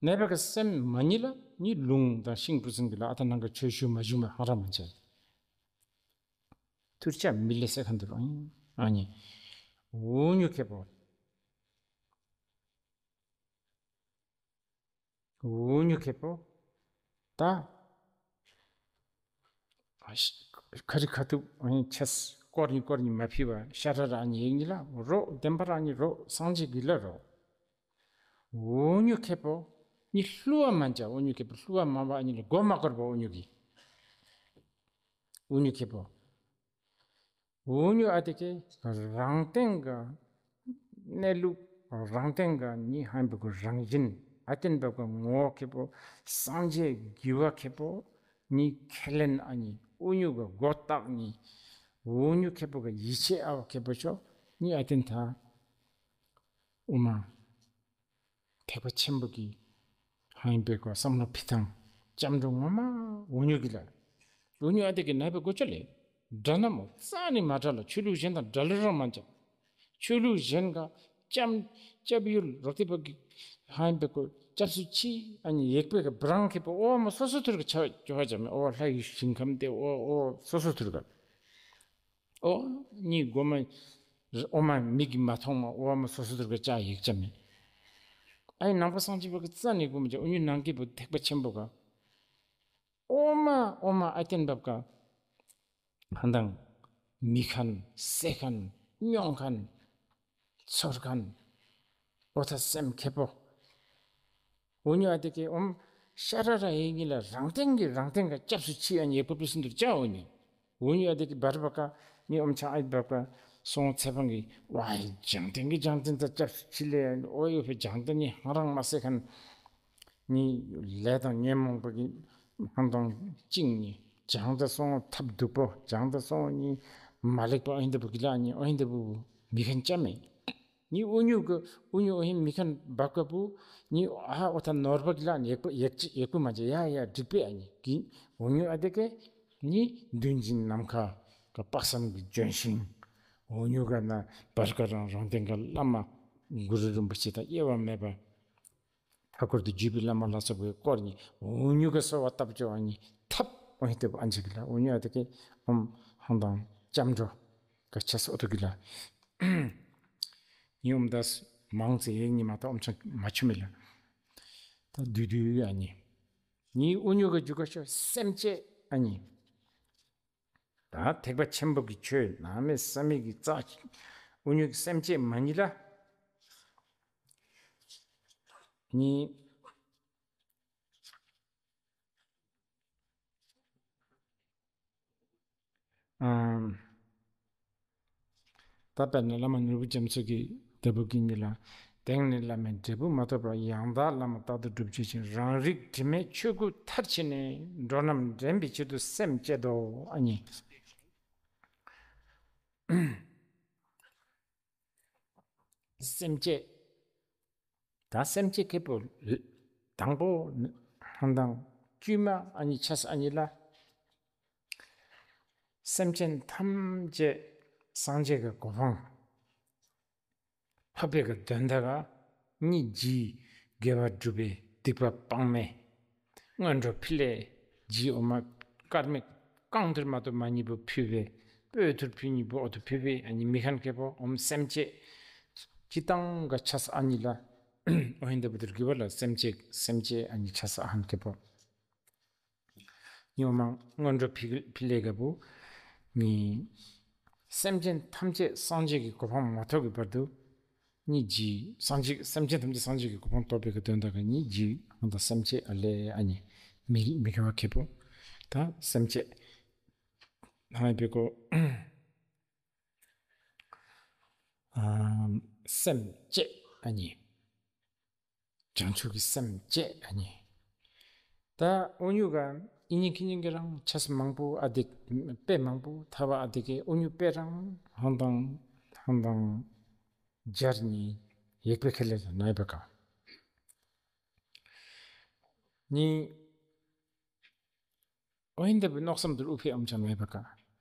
ནེ་བ་ཀ་སེམས་མ་ཉི་ལ་ཉི་ལུང་དང་ཤིང་བུ་སིང་གི་ལ་ཨ་ཐ་ནང་ག་ཆོས་ཞུ་མ་ཞུ་མ་ཧ་ར་མ་ཆ། ཐུར་ཆ་མི་ལེ་སེ་ཁན་ཐུར་ཨ་ཉི། འོ་ཉུ་ཁེ་པོ། འུ་ཉུ་ཁེ་པོ། ད། ཁ་རི་ཁ་ཐུག་ཆེས་སྐོར་ཉི་སྐོར་ཉི་མ་ཕི་བ་ཤ་ར་ར་ཉི་ཡེག་ཉི་ལ་རོ་བདེན་པ་ར་ཉི་རོ་སངས་རྒྱས་གི་ལ་རོ། འུ་ཉུ་ཁེ་པོ། ཉི་ལྷུ་བ་མ་འཇའ་འུ་ཉུ་ཁེ་པོ་ལྷུ་བ་མ་བ་ཉི་ལ་མགོ་མ་སྐོར་བ་འུ་ཉུ་གི། འུ་ཉུ་ཁེ་པོ། འུ་ཉུ་ཨ་ཏི་ཀེ་རང་སྟེང་ག་གནས་ལུགས་རང་སྟེང་ག་ཉི་ཧན་པ་གུ་རང་བཞིན་ཨ་ཏན་པ་གུ་ངོ་ཁེ་པོ་སངས་རྒྱས་དགེ་བ་ཁེ་པོ་ཉི་ཁས་ལེན་ཨ་ཉི་འུ་ཉུ་ག་མགོ་བཏགས་ཉི་འུ་ཉུ་ཁེ་པོ་ག་ཡིད་ཆེས་ཨ་བ་ཁེ་པོ་ཆོ་ཉི་ཨ་ཏན་ཐ་འུ་མ། ཐེག་པ་ཆེན་པོ་གི་ཧང་པའི་གོ་བསམ་བློ་ཕི་ཐང་སྐྱབས་འགྲོ་ངོ་མ་འུ་ཉུ་གི་ལ། འུ་ཉུ་ཨ་དེ་གི་ནའི་པའི་གོ་ཅོ་ལེ། འདྲ་ན་མོ་རྩ་ནི་མ་འདྲ་ལ། ཆོས་ལུགས་གཞན་དང་འདྲ་ལུགས་རང་མ་འཇག། ཆོས་ལུགས་གཞན་ག་སྐྱབས་སྐྱབས་ཡུལ་རོགས་དེ་པ་གི་ཧང་པའི་གོ་སྐྱབས་སུ་མཆི་ཨ་ནི་ཡེག་པའི་གི་བྲང་ཁེ་པོ་ཨོ་མ་སོ་སོ་ཐུར་གི་ཆ་ཅོ་ཧ་ཅ་མེ། ཨོ་ལྷ་ཡི་ཞིང་ཁམས་དེ་ཨོ་ཨོ་སོ་སོ་ཐུར་ག། ཨོ། གཉིས་སྒོ་མ། ཨོ་མ་མིག་གིས་མ་མཐོང་མ་ཨོ་མ་སོ་སོ་ཐུར་ག་ཅག་ཡིག་ཅག་མེད། ཨའི་ནང་པ་སངས་རྒྱས་པ་གི་རྩ་ནས་སྒོ་མ་ཅག་འུ་ཉུ་ནང་གི་བུ་ཐེག་པ་ཆེན་པོ་ག། ཨོ་མ་ཨོ་མ་ཨ་བསྟན་བབ་ག། ཧན་དང་། མི་ཁན། སེ་ཁན། སྨྱོང་ཁན། ཚོར་ཁན། ཨོ་ཐ་སེམས་ཁེ་པོ། འུ་ཉུ་ཨ་དེ་ཀེ་ཨོམ་ཤ་ར་ར་ཡེ་ཉི་ལ་རང་སྟེང་གི་རང་སྟེང་ག་སྐྱབས་སུ་མཆི་ཨ་ཉི་ཡེག་པོ་པི་སུན་དུར་ཅ་འུ་ཉུ། འུ་ཉུ་ཨ་དེ་ཀེ་བར་བ་ཀ་ཉི་ཨོམ་ཆང་ཨ་བབ་ཀ་སོང་ཚེ་ཕང་གི་ཝའི་རང་སྟེང་གི་རང་སྟེང་ད་སྐྱབས་སུ་མཆི་ལེ་ཨོ་ཡོ་ཕེ་རང་སྟེང་ཉི་ཧང་རང་མ་སེ་ཁན་ཉི་ལས་དང་ཉོན་མོངས་པ་གི་ཧང་དང་ཅིང་ཉི་རང་ད་སོང་ཐབས་སྡུག་པོ་རང་ད་སོང་ཉི་མ་ལེགས་པ་ཨིན་ད་བུ་གི་ལ་ཉི་ཨོ་ཨིན་ད་བུ་མི་ཁན་ཅ་མེ། ཉི་འུ་ཉུ་གི་འུ་ཉུ་ཨོ་ཧིན་མི་ཁན་བབ་ཀ་བུ། ཉི་ཨ་ཨོ་ཐ་ནོར་བ་གི་ལ་ནི་ཡེག་པོ་ཡེག་ཅི་ཡེག་པོ་མ་ཅི་ཡ་ཡ་འགྲིག་པེ་ཨ་ཉི་གི། འུ་ཉུ་ཨ་དེ་ཀེ་ཉི་འདུན་གྱི་ནམ་མཁའ་ག་དཔག་བསམ་གི་ལྗོན་ཤིང་། འུ་ཉུ་ག་ན་བར་ཀ་རང་རང་སྟེང་ག་བླ་མ་གུ་རུ་རིན་པོ་ཆེ་དང་དབྱེ་བ་མེད་པ། མཐའ་འཁོར་དུ་བརྒྱུད་པའི་བླ་མ་ལ་སོགས་པའི་སྐོར་ཉི་འུ་ཉུ་ག་གསོལ་བ་བཏབ་ཅོ་ཨ་ཉི་ཐབ་འོ་ཧིན་ཏེ་བུ་ཨན་ཅི་གི་ལ་འུ་ཉུ་ཨ་དེ་ཀེ་ཨོམ་ཧང་དང་སྐྱབས་འགྲོ་ག་ཆ་སོ་ཏོ་གི་ལ། ཉི་ཨོམ་དས་མང་ཚེ་ཡེ་ཉི་མ་ད་ཨོམ་ཆང་མ་ཆུ་མི་ལ། ད་དུས་དུས་ཨ་ཉི་ཉི་འུ་ཉུ་ག་རྒྱུ་ག་ཤོ་སེམས་བསྐྱེད་ཨ་ཉི། ད་ཐེག་པ་ཆེན་པོ་གི་ཆོས་ནང་མེད་ས་མེད་ཀྱི་རྩ། འུ་ཉུ་གི་སེམས་བསྐྱེད་མ་ཉི་ལ། ཉི། ཨམ། ད་དཔེར་ན་བླ་མ་ནོར་བུ་རྒྱ་མཚོ་གི་ལྟ་བུ་གི་ཉི་ལ། གདེང་ནས་བླ་མའི་འབྲས་བུ་མ་ཐོབ་པར་ཡང་དག་བླ་མ་རྟག་ཏུ་སྒྲུབ་བྱེད་ཅིང་། རང་རིག་དྲི་མེད་ཆོས་སྐུ་མཐར་ཕྱིན་ནས། འགྲོ་རྣམས་འདྲེན་པའི་ཕྱིར་དུ་སེམས་བསྐྱེད་དོ། ཨ་ཉི། སེམས་བསྐྱེད། ད་སེམས་བསྐྱེད་ཁེ་པོ་དང་པོ་ཧང་དང་དཀྱུས་མ་ཨ་ཉི་ཆ་ས་ཨ་ཉི་ལ། སེམས་ཅན་ཐམས་ཅད་སངས་རྒྱས་ཀྱི་གོ་འཕང་ཐོབ་པའི་གི་དོན་དག་ག་ཉིད་ཀྱིས་དགེ་བ་སྒྲུབ་པའི་སྡིག་པ་སྤང་མེད། སྔོན་འགྲོ་ཕི་ལེ་རྗེས་འོ་མ་དཀར་མེ་རྐང་ཐུར་མ་གཏོགས་མ་གཉིས་པོ་ཕུལ་བས། སྤོས་ཐུར་ཕུལ་གཉིས་པོ་འོ་ཐུར་ཕུལ་བས་ཨ་ནི་མི་ཁན་ཁེ་པོ་འོམ་སེམས་བསྐྱེད། སྤྱི་བཏང་ག་ཆ་ས་ཨ་ནི་ལ་འོ་ཧིན་ད་བུ་ཐུར་གི་བ་ལ་སེམས་བསྐྱེད་སེམས་བསྐྱེད་ཨ་ནི་ཆ་ས་ཨ་ཧན་ཁེ་པོ། ཉི་འོ་མ་སྔོན་འགྲོ་ཕི་ཕི་ལེ་ག་བུ་ནི། སེམས་ཅན་ཐམས་ཅད་སངས་རྒྱས་ཀྱི་གོ་འཕང་མ་ཐོབ་ཀྱི་བར་དུ། ཉིད་ཀྱིས་སངས་རྒྱས་སེམས་ཅན་ཐམས་ཅད་སངས་རྒྱས་ཀྱི་གོ་འཕང་ཐོབ་པའི་གི་དོན་དག་གི་ཉིད་ཀྱིས་ཧང་དང་སེམས་བསྐྱེད་ཨ་ལེ་ཨ་ནི་མི་མི་ཁེ་བ་ཁེ་པོ། ད་སེམས་བསྐྱེད་ཧང་པེ་གོ་ཨ་སེམས་བསྐྱེད་ཨ་ནི། བྱང་ཆུབ་ཀྱི་སེམས་བསྐྱེད་ཨ་ནི། ད་འུ་ཉུ་ག་ཨི་ཉིན་ཁི་ཉིན་གི་རང་ཆ་ས་མང་པོ་ཨ་དེ་དཔེ་མང་པོ་ཐ་བ་ཨ་དེ་གི་འུ་ཉུ་དཔེ་རང་ཧང་དང་ཧང་དང་སྦྱར་ཉི་ཡེག་པེ་ཁེ་ལེ་ན་ཡེ་པེ་ཀ་ཉི། འོ་ཧིན་ད་བུ་མནོ་བསམ་དུ་ཨུ་ཕི་ཨམ་ཆ་ན་ཡེ་པེ་ཀ་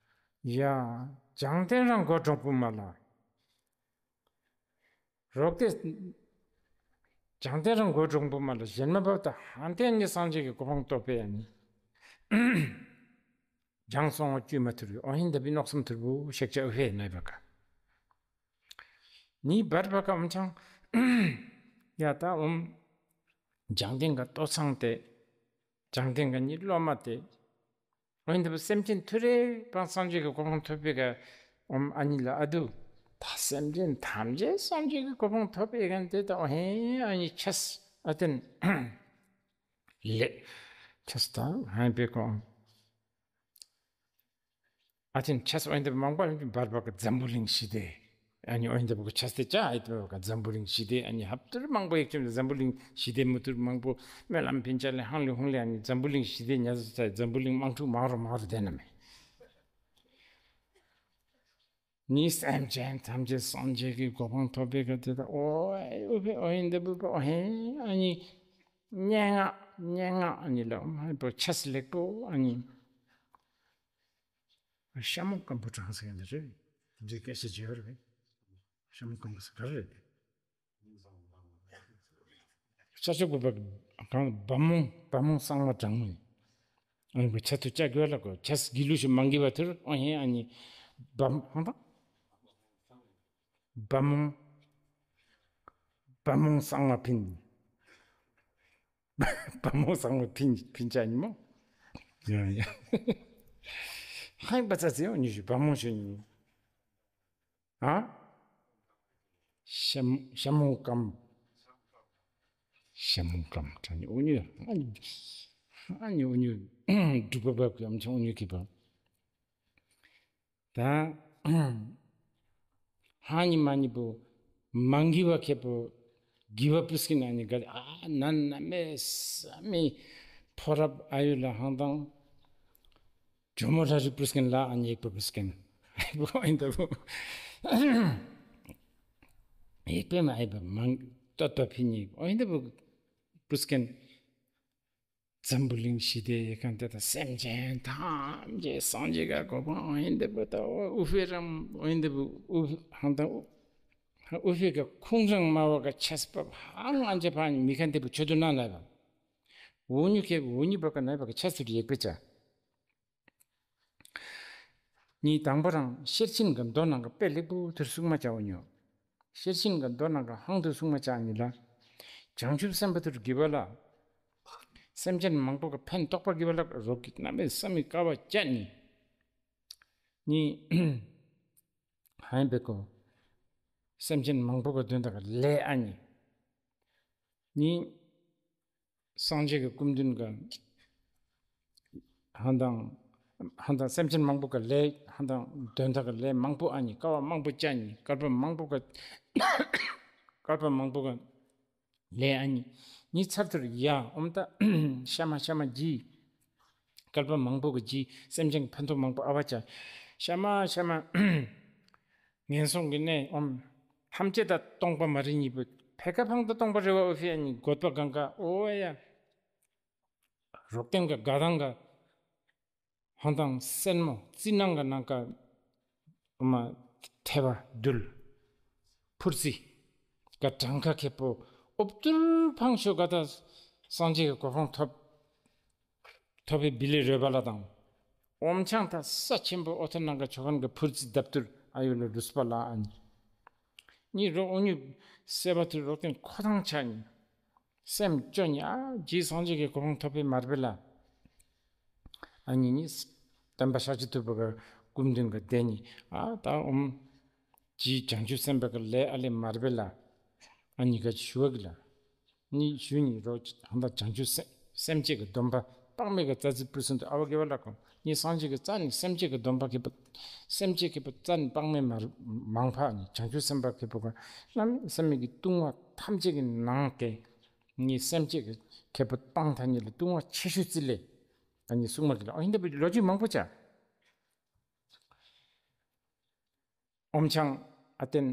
ཡ། བྱང་སྟེང་རང་གོ་གྲོང་པུ་མ་ལ། རོགས་ཏེ། བྱང་སྟེང་རང་གོ་གྲོང་པུ་མ་ལ་གཞན་མ་བབ་ད་ཧང་སྟེང་ནི་སངས་རྒྱས་ཀྱི་གོ་འཕང་ཐོབ་པའི་ཨ་ནི། བྱང་སོང་བ་བཅོས་མ་ཐུར་ཡོད་ཨོ་ཧིན་ད་བི་ནོག་སམ་ཐུར་བུ་ཤེག་ཅ་ཨུ་ཧེ་ནའི་བ་ཀ། ནི་བར་བ་ཀ་ཨོམ་ཆང་། ཡ་ད་ཨོམ། བྱང་སྟེང་ག་ལྟོ་ཚང་སྟེ། བྱང་སྟེང་ག་ནི་སློབ་མ་སྟེ། འོན་ཏེ་སེམས་ཅན་ཐུ་རེ་སྤང་སངས་རྒྱས་ཀྱི་གོ་འཕང་ཐོབ་པའི་ག་ཨོམ་ཨ་ནི་ལ་ཨ་དུ། ད་སེམས་ཅན་ཐམས་ཅད་སངས་རྒྱས་ཀྱི་གོ་འཕང་ཐོབ་པའི་གན་དེ་ད་ཨོ་ཧེ་ཨ་ནི་ཆས་ཨ་ཏན་ལེ་ཆས་ད་ཧན་པའི་གོ་ཨ་ཏན་ཆས་འོན་ཏེ་མང་པ་ལ་འབར་བ་གི་འཛམ་བུ་གླིང་ཞི་བདེ། ཨ་ནི་འོན་ཏེ་བུ་གི་ཆས་དེ་ཅ་ཨི་ཏེ་བ་ག་འཛམ་བུ་གླིང་ཞི་བདེ་ཨ་ནི་ཧབ་ཏུར་མང་པོ་ཡེག་ཅིམ་འཛམ་བུ་གླིང་ཞི་བདེ་མུ་ཏུར་མང་པོ་སྨོན་ལམ་ཕིན་ཆ་ལེ་ཧང་ལེ་ཧུང་ལེ་ཨ་ནི་འཛམ་བུ་གླིང་ཞི་བདེ་ཉ་ཟ་ཚ་འཛམ་བུ་གླིང་དམག་འཁྲུག་མང་རུ་མང་རུ་བསྡད་ན་མེད། ནི་སེམས་ཅན་ཐམས་ཅད་སངས་རྒྱས་ཀྱི་གོ་འཕང་ཐོབ་པའི་སྐབས་དེ་དག་ཨོ་ཨེ་ཨུ་ཧེ་ཨོ་ཧེ་འདི་བུ་པ་ཨོ་ཧེ་ཨ་ནི་སྙན་ངག་སྙན་ངག་ཨ་ནི་ལ་ཨོ་ཧེ་པོ་ཆས་ལེགས་པོ་ཨ་ནི་ཤ་མོ་སྐམ་པོ་དྲངས་ཟེར་གྱི་འདི་རེད། འདི་སྐད་ཆ་བརྗོད་རེད། ཤ་མོ་སྐམ་པོ་ཟེར་ག་རེ་རེད། ཤ་ཆོག་པ་གང་བ་མོ་བ་མོ་གཙང་མ་དྲང་མོ་ཨང་པའི་ཆ་ཐུ་ཅག་གི་བ་ལ་གོ་ཆས་གི་ལུ་ཤི་མང་གི་བ་ཐུར་ཨོ་ཧེ་ཨ་ནི་བ་མོ་ཧང་ད་བ་མོ་བ་མོ་གཙང་མ་ཕིན། བ་མོ་གཙང་མ་ཕིན་ཕིན་ཅ་ཉི་མོ། ཡ་ཡ། ཧང་པ་ཙ་ཙི་ཨོ་ཉི་ཤི་བ་མོ་ཤི་ཉི། ཨ། ཤ་མོ་ཤ་མོ་སྐམ། ཤ་མོ་སྐམ་དྲ་ནི་འུ་ཉུ། ཨ་ནི་འུ་ཉུ་འབྲུག་པ་བབ་ཀྱི་ཨམ་ཆང་འུ་ཉུ་གི་བབ། ད་ཧ་ནི་མ་ནི་པོ་མང་གི་བ་ཁེ་པོ་གི་བ་པུས་ཀི་ན་ནི་ག་ཨ་ན་ན་མེ་ས་མེ་ཕོ་རབ་ཨ་ཡུ་ལ་ཧང་དང་། ཇོ་མོ་ལྷ་རི་པུས་ཀན་ལ་ཨ་ནི་ཡེག་པ་པུས་ཀན། ཨེ་པོ་ཨིན་ད་པོ། ཡེག་པའི་མ་ཨེ་པ་མང་ཏོ་ཏོ་ཕི་ནི་ཨིན་ད་པོ་པུས་ཀན། འཛམ་བུ་གླིང་ཞི་བདེའི་ཡེ་ཁང་དེ་དང་སེམས་ཅན་ཐམས་ཅད་སངས་རྒྱས་ཀྱི་གོ་འཕང་ཨིན་ད་པོ་ད་ཨུ་ཧྥེ་རམ་ཨིན་ད་པོ་ཨུ་ཧང་དང་ཨུ་ཧྥེ་ག་ཁུང་རང་མ་བ་ག་ཆས་པ་ཧང་ཨན་ཅེ་ཕ་ནི་མི་ཁན་དེ་པོ་ཆོད་དུ་ན་ལ་བ། འུ་ཉུ་ཁེ་འུ་ཉུ་པ་ག་ན་བ་ག་ཆས་སུ་ཡེག་པེ་ཅ། ནི་དང་པོ་རང་ཤེར་ཕྱིན་གྱི་མདོ་ནང་གི་དཔེ་ལེགས་པོ་ཐུར་གསུང་མ་བྱའོ་ཉོ། ཤེར་ཕྱིན་གྱི་མདོ་ནང་གི་ཧང་ཐུར་གསུང་མ་བྱ་ནི་ལ། བྱང་ཆུབ་སེམས་དཔའ་ཐུར་གི་བ་ལ། སེམས་ཅན་མང་པོ་གི་ཕན་ཐོགས་པ་གི་བ་ལ་རོགས་ཀྱི་གནམ་མེད་ས་མེད་དཀའ་བ་སྤྱད་ནི། ནི། ཧན་པེ་ཀོ། སེམས་ཅན་མང་པོ་གི་དོན་དག་ལས་ཨ་ནི། ནི། སངས་རྒྱས་ཀྱི་སྐུ་མདུན་ག་ཧང་དང་ཧང་དང་སེམས་ཅན་མང་པོ་ག་ལས་ཧང་དང་དོན་དག་གི་ལས་མང་པོ་ཨ་ནི་དཀའ་བ་མང་པོ་སྤྱད་ནི་བསྐལ་པ་མང་པོ་ག་བསྐལ་པ་མང་པོ་ག་ལས་ཨ་ནི་ནི་ཚར་ཐུར་ཡ་ཨོམ་ད་ཤ་མ་ཤ་མ་ཇི་བསྐལ་པ་མང་པོ་ག་ཇི་སེམས་ཅན་ཕན་ཐོགས་མང་པོ་ཨ་བ་ཅ་ཤ་མ་ཤ་མ། ངན་སོང་གི་གནས་ཨོམ། ཐམས་ཅད་ད་སྟོང་པ་མ་རིག་གཉིས་པོ་ཕེ་ཁ་ཕང་ད་སྟོང་པ་རེ་བ་ཨོ་ཕི་ཨ་ནི་དགོད་པ་གང་ག་ཨོ་ཡ། རོག་ཏེན་ག་ག་དང་ག་ཧོན་དང་སེན་མོ་རྩི་ནང་ག་ནང་ག་ཨོ་མ་ཐེ་བ་རྡུལ་ཕུར་རྩི་ག་གྲངས་ཁ་ཁེ་པོ་ཨོབ་ཏུར་ཕང་ཤོ་ག་ད་སངས་རྒྱས་གི་གོ་འཕང་ཐོབ། ཐོབ་པའི་བི་ལི་རོལ་པ་ལ་དང་། ཨོམ་ཆང་ད་ས་ཆེན་པོ་ཨོ་ཐ་ནང་ག་ཆོ་གན་གི་ཕུར་རྩི་བརྡབ་ཏུར་ཨ་ཡོ་ལ་རུས་པ་ལ་ཨ་ནི། ནི་རོ་ཨོ་ཉུ་སེ་བ་ཐུ་རོག་ཏེན་ཁོ་ཐང་ཆ་ནི། སེམས་སྐྱོ་ནི་ཨ་ཇི་སངས་རྒྱས་ཀྱི་གོ་འཕང་ཐོབ་པའི་མར་པེ་ལ། ཨ་ནི་ནི་སྟན་པ་ཤ་ཅི་ཐུབ་པ་ག་སྐུ་མདུན་ག་བསྡད་ནི་ཨ་ད་ཨོམ། ཇི་བྱང་ཆུབ་སེམས་དཔའ་ག་ལས་ཨ་ལེ་མར་པེ་ལ། ཨ་ནི་ག་ཅི་ཞུ་བ་གི་ལ། ནི་ཞུ་ནི་རོ་ཧང་ད་བྱང་ཆུབ་སེམས་སེམས་བསྐྱེད་ཀྱི་སྡོམ་པ་དཔག་མེད་ཀྱི་རྩ་ཚིག་པུ་སུན་དུ་ཨ་བ་དགེ་བ་ལ་གོ་ནི་སངས་རྒྱས་ཀྱི་རྩ་ནི་སེམས་བསྐྱེད་ཀྱི་སྡོམ་པ་ཁེ་པོ་སེམས་བསྐྱེད་ཁེ་པོ་རྩ་ནི་དཔག་མེད་མ་མང་ཕ་ནི་བྱང་ཆུབ་སེམས་དཔའ་ཁེ་པོ་ག་གནམ་མེད་ས་མེད་ཀྱི་ལྟུང་བ་ཐམས་ཅད་ཀྱི་ནང་གི་ནི་སེམས་བསྐྱེད་ཀྱི་ཁེ་པོ་སྤང་ཐ་ནི་ལ་ལྟུང་བ་ཆེ་ཤོས་རྩི་ལེ་ཨ་ནི་གསུང་མ་གི་ལ་ཨ་ཡིན་ད་པའི་ལོ་རྒྱུས་མང་པོ་ཅ། ཨོམ་ཆང་ཨ་ཏན།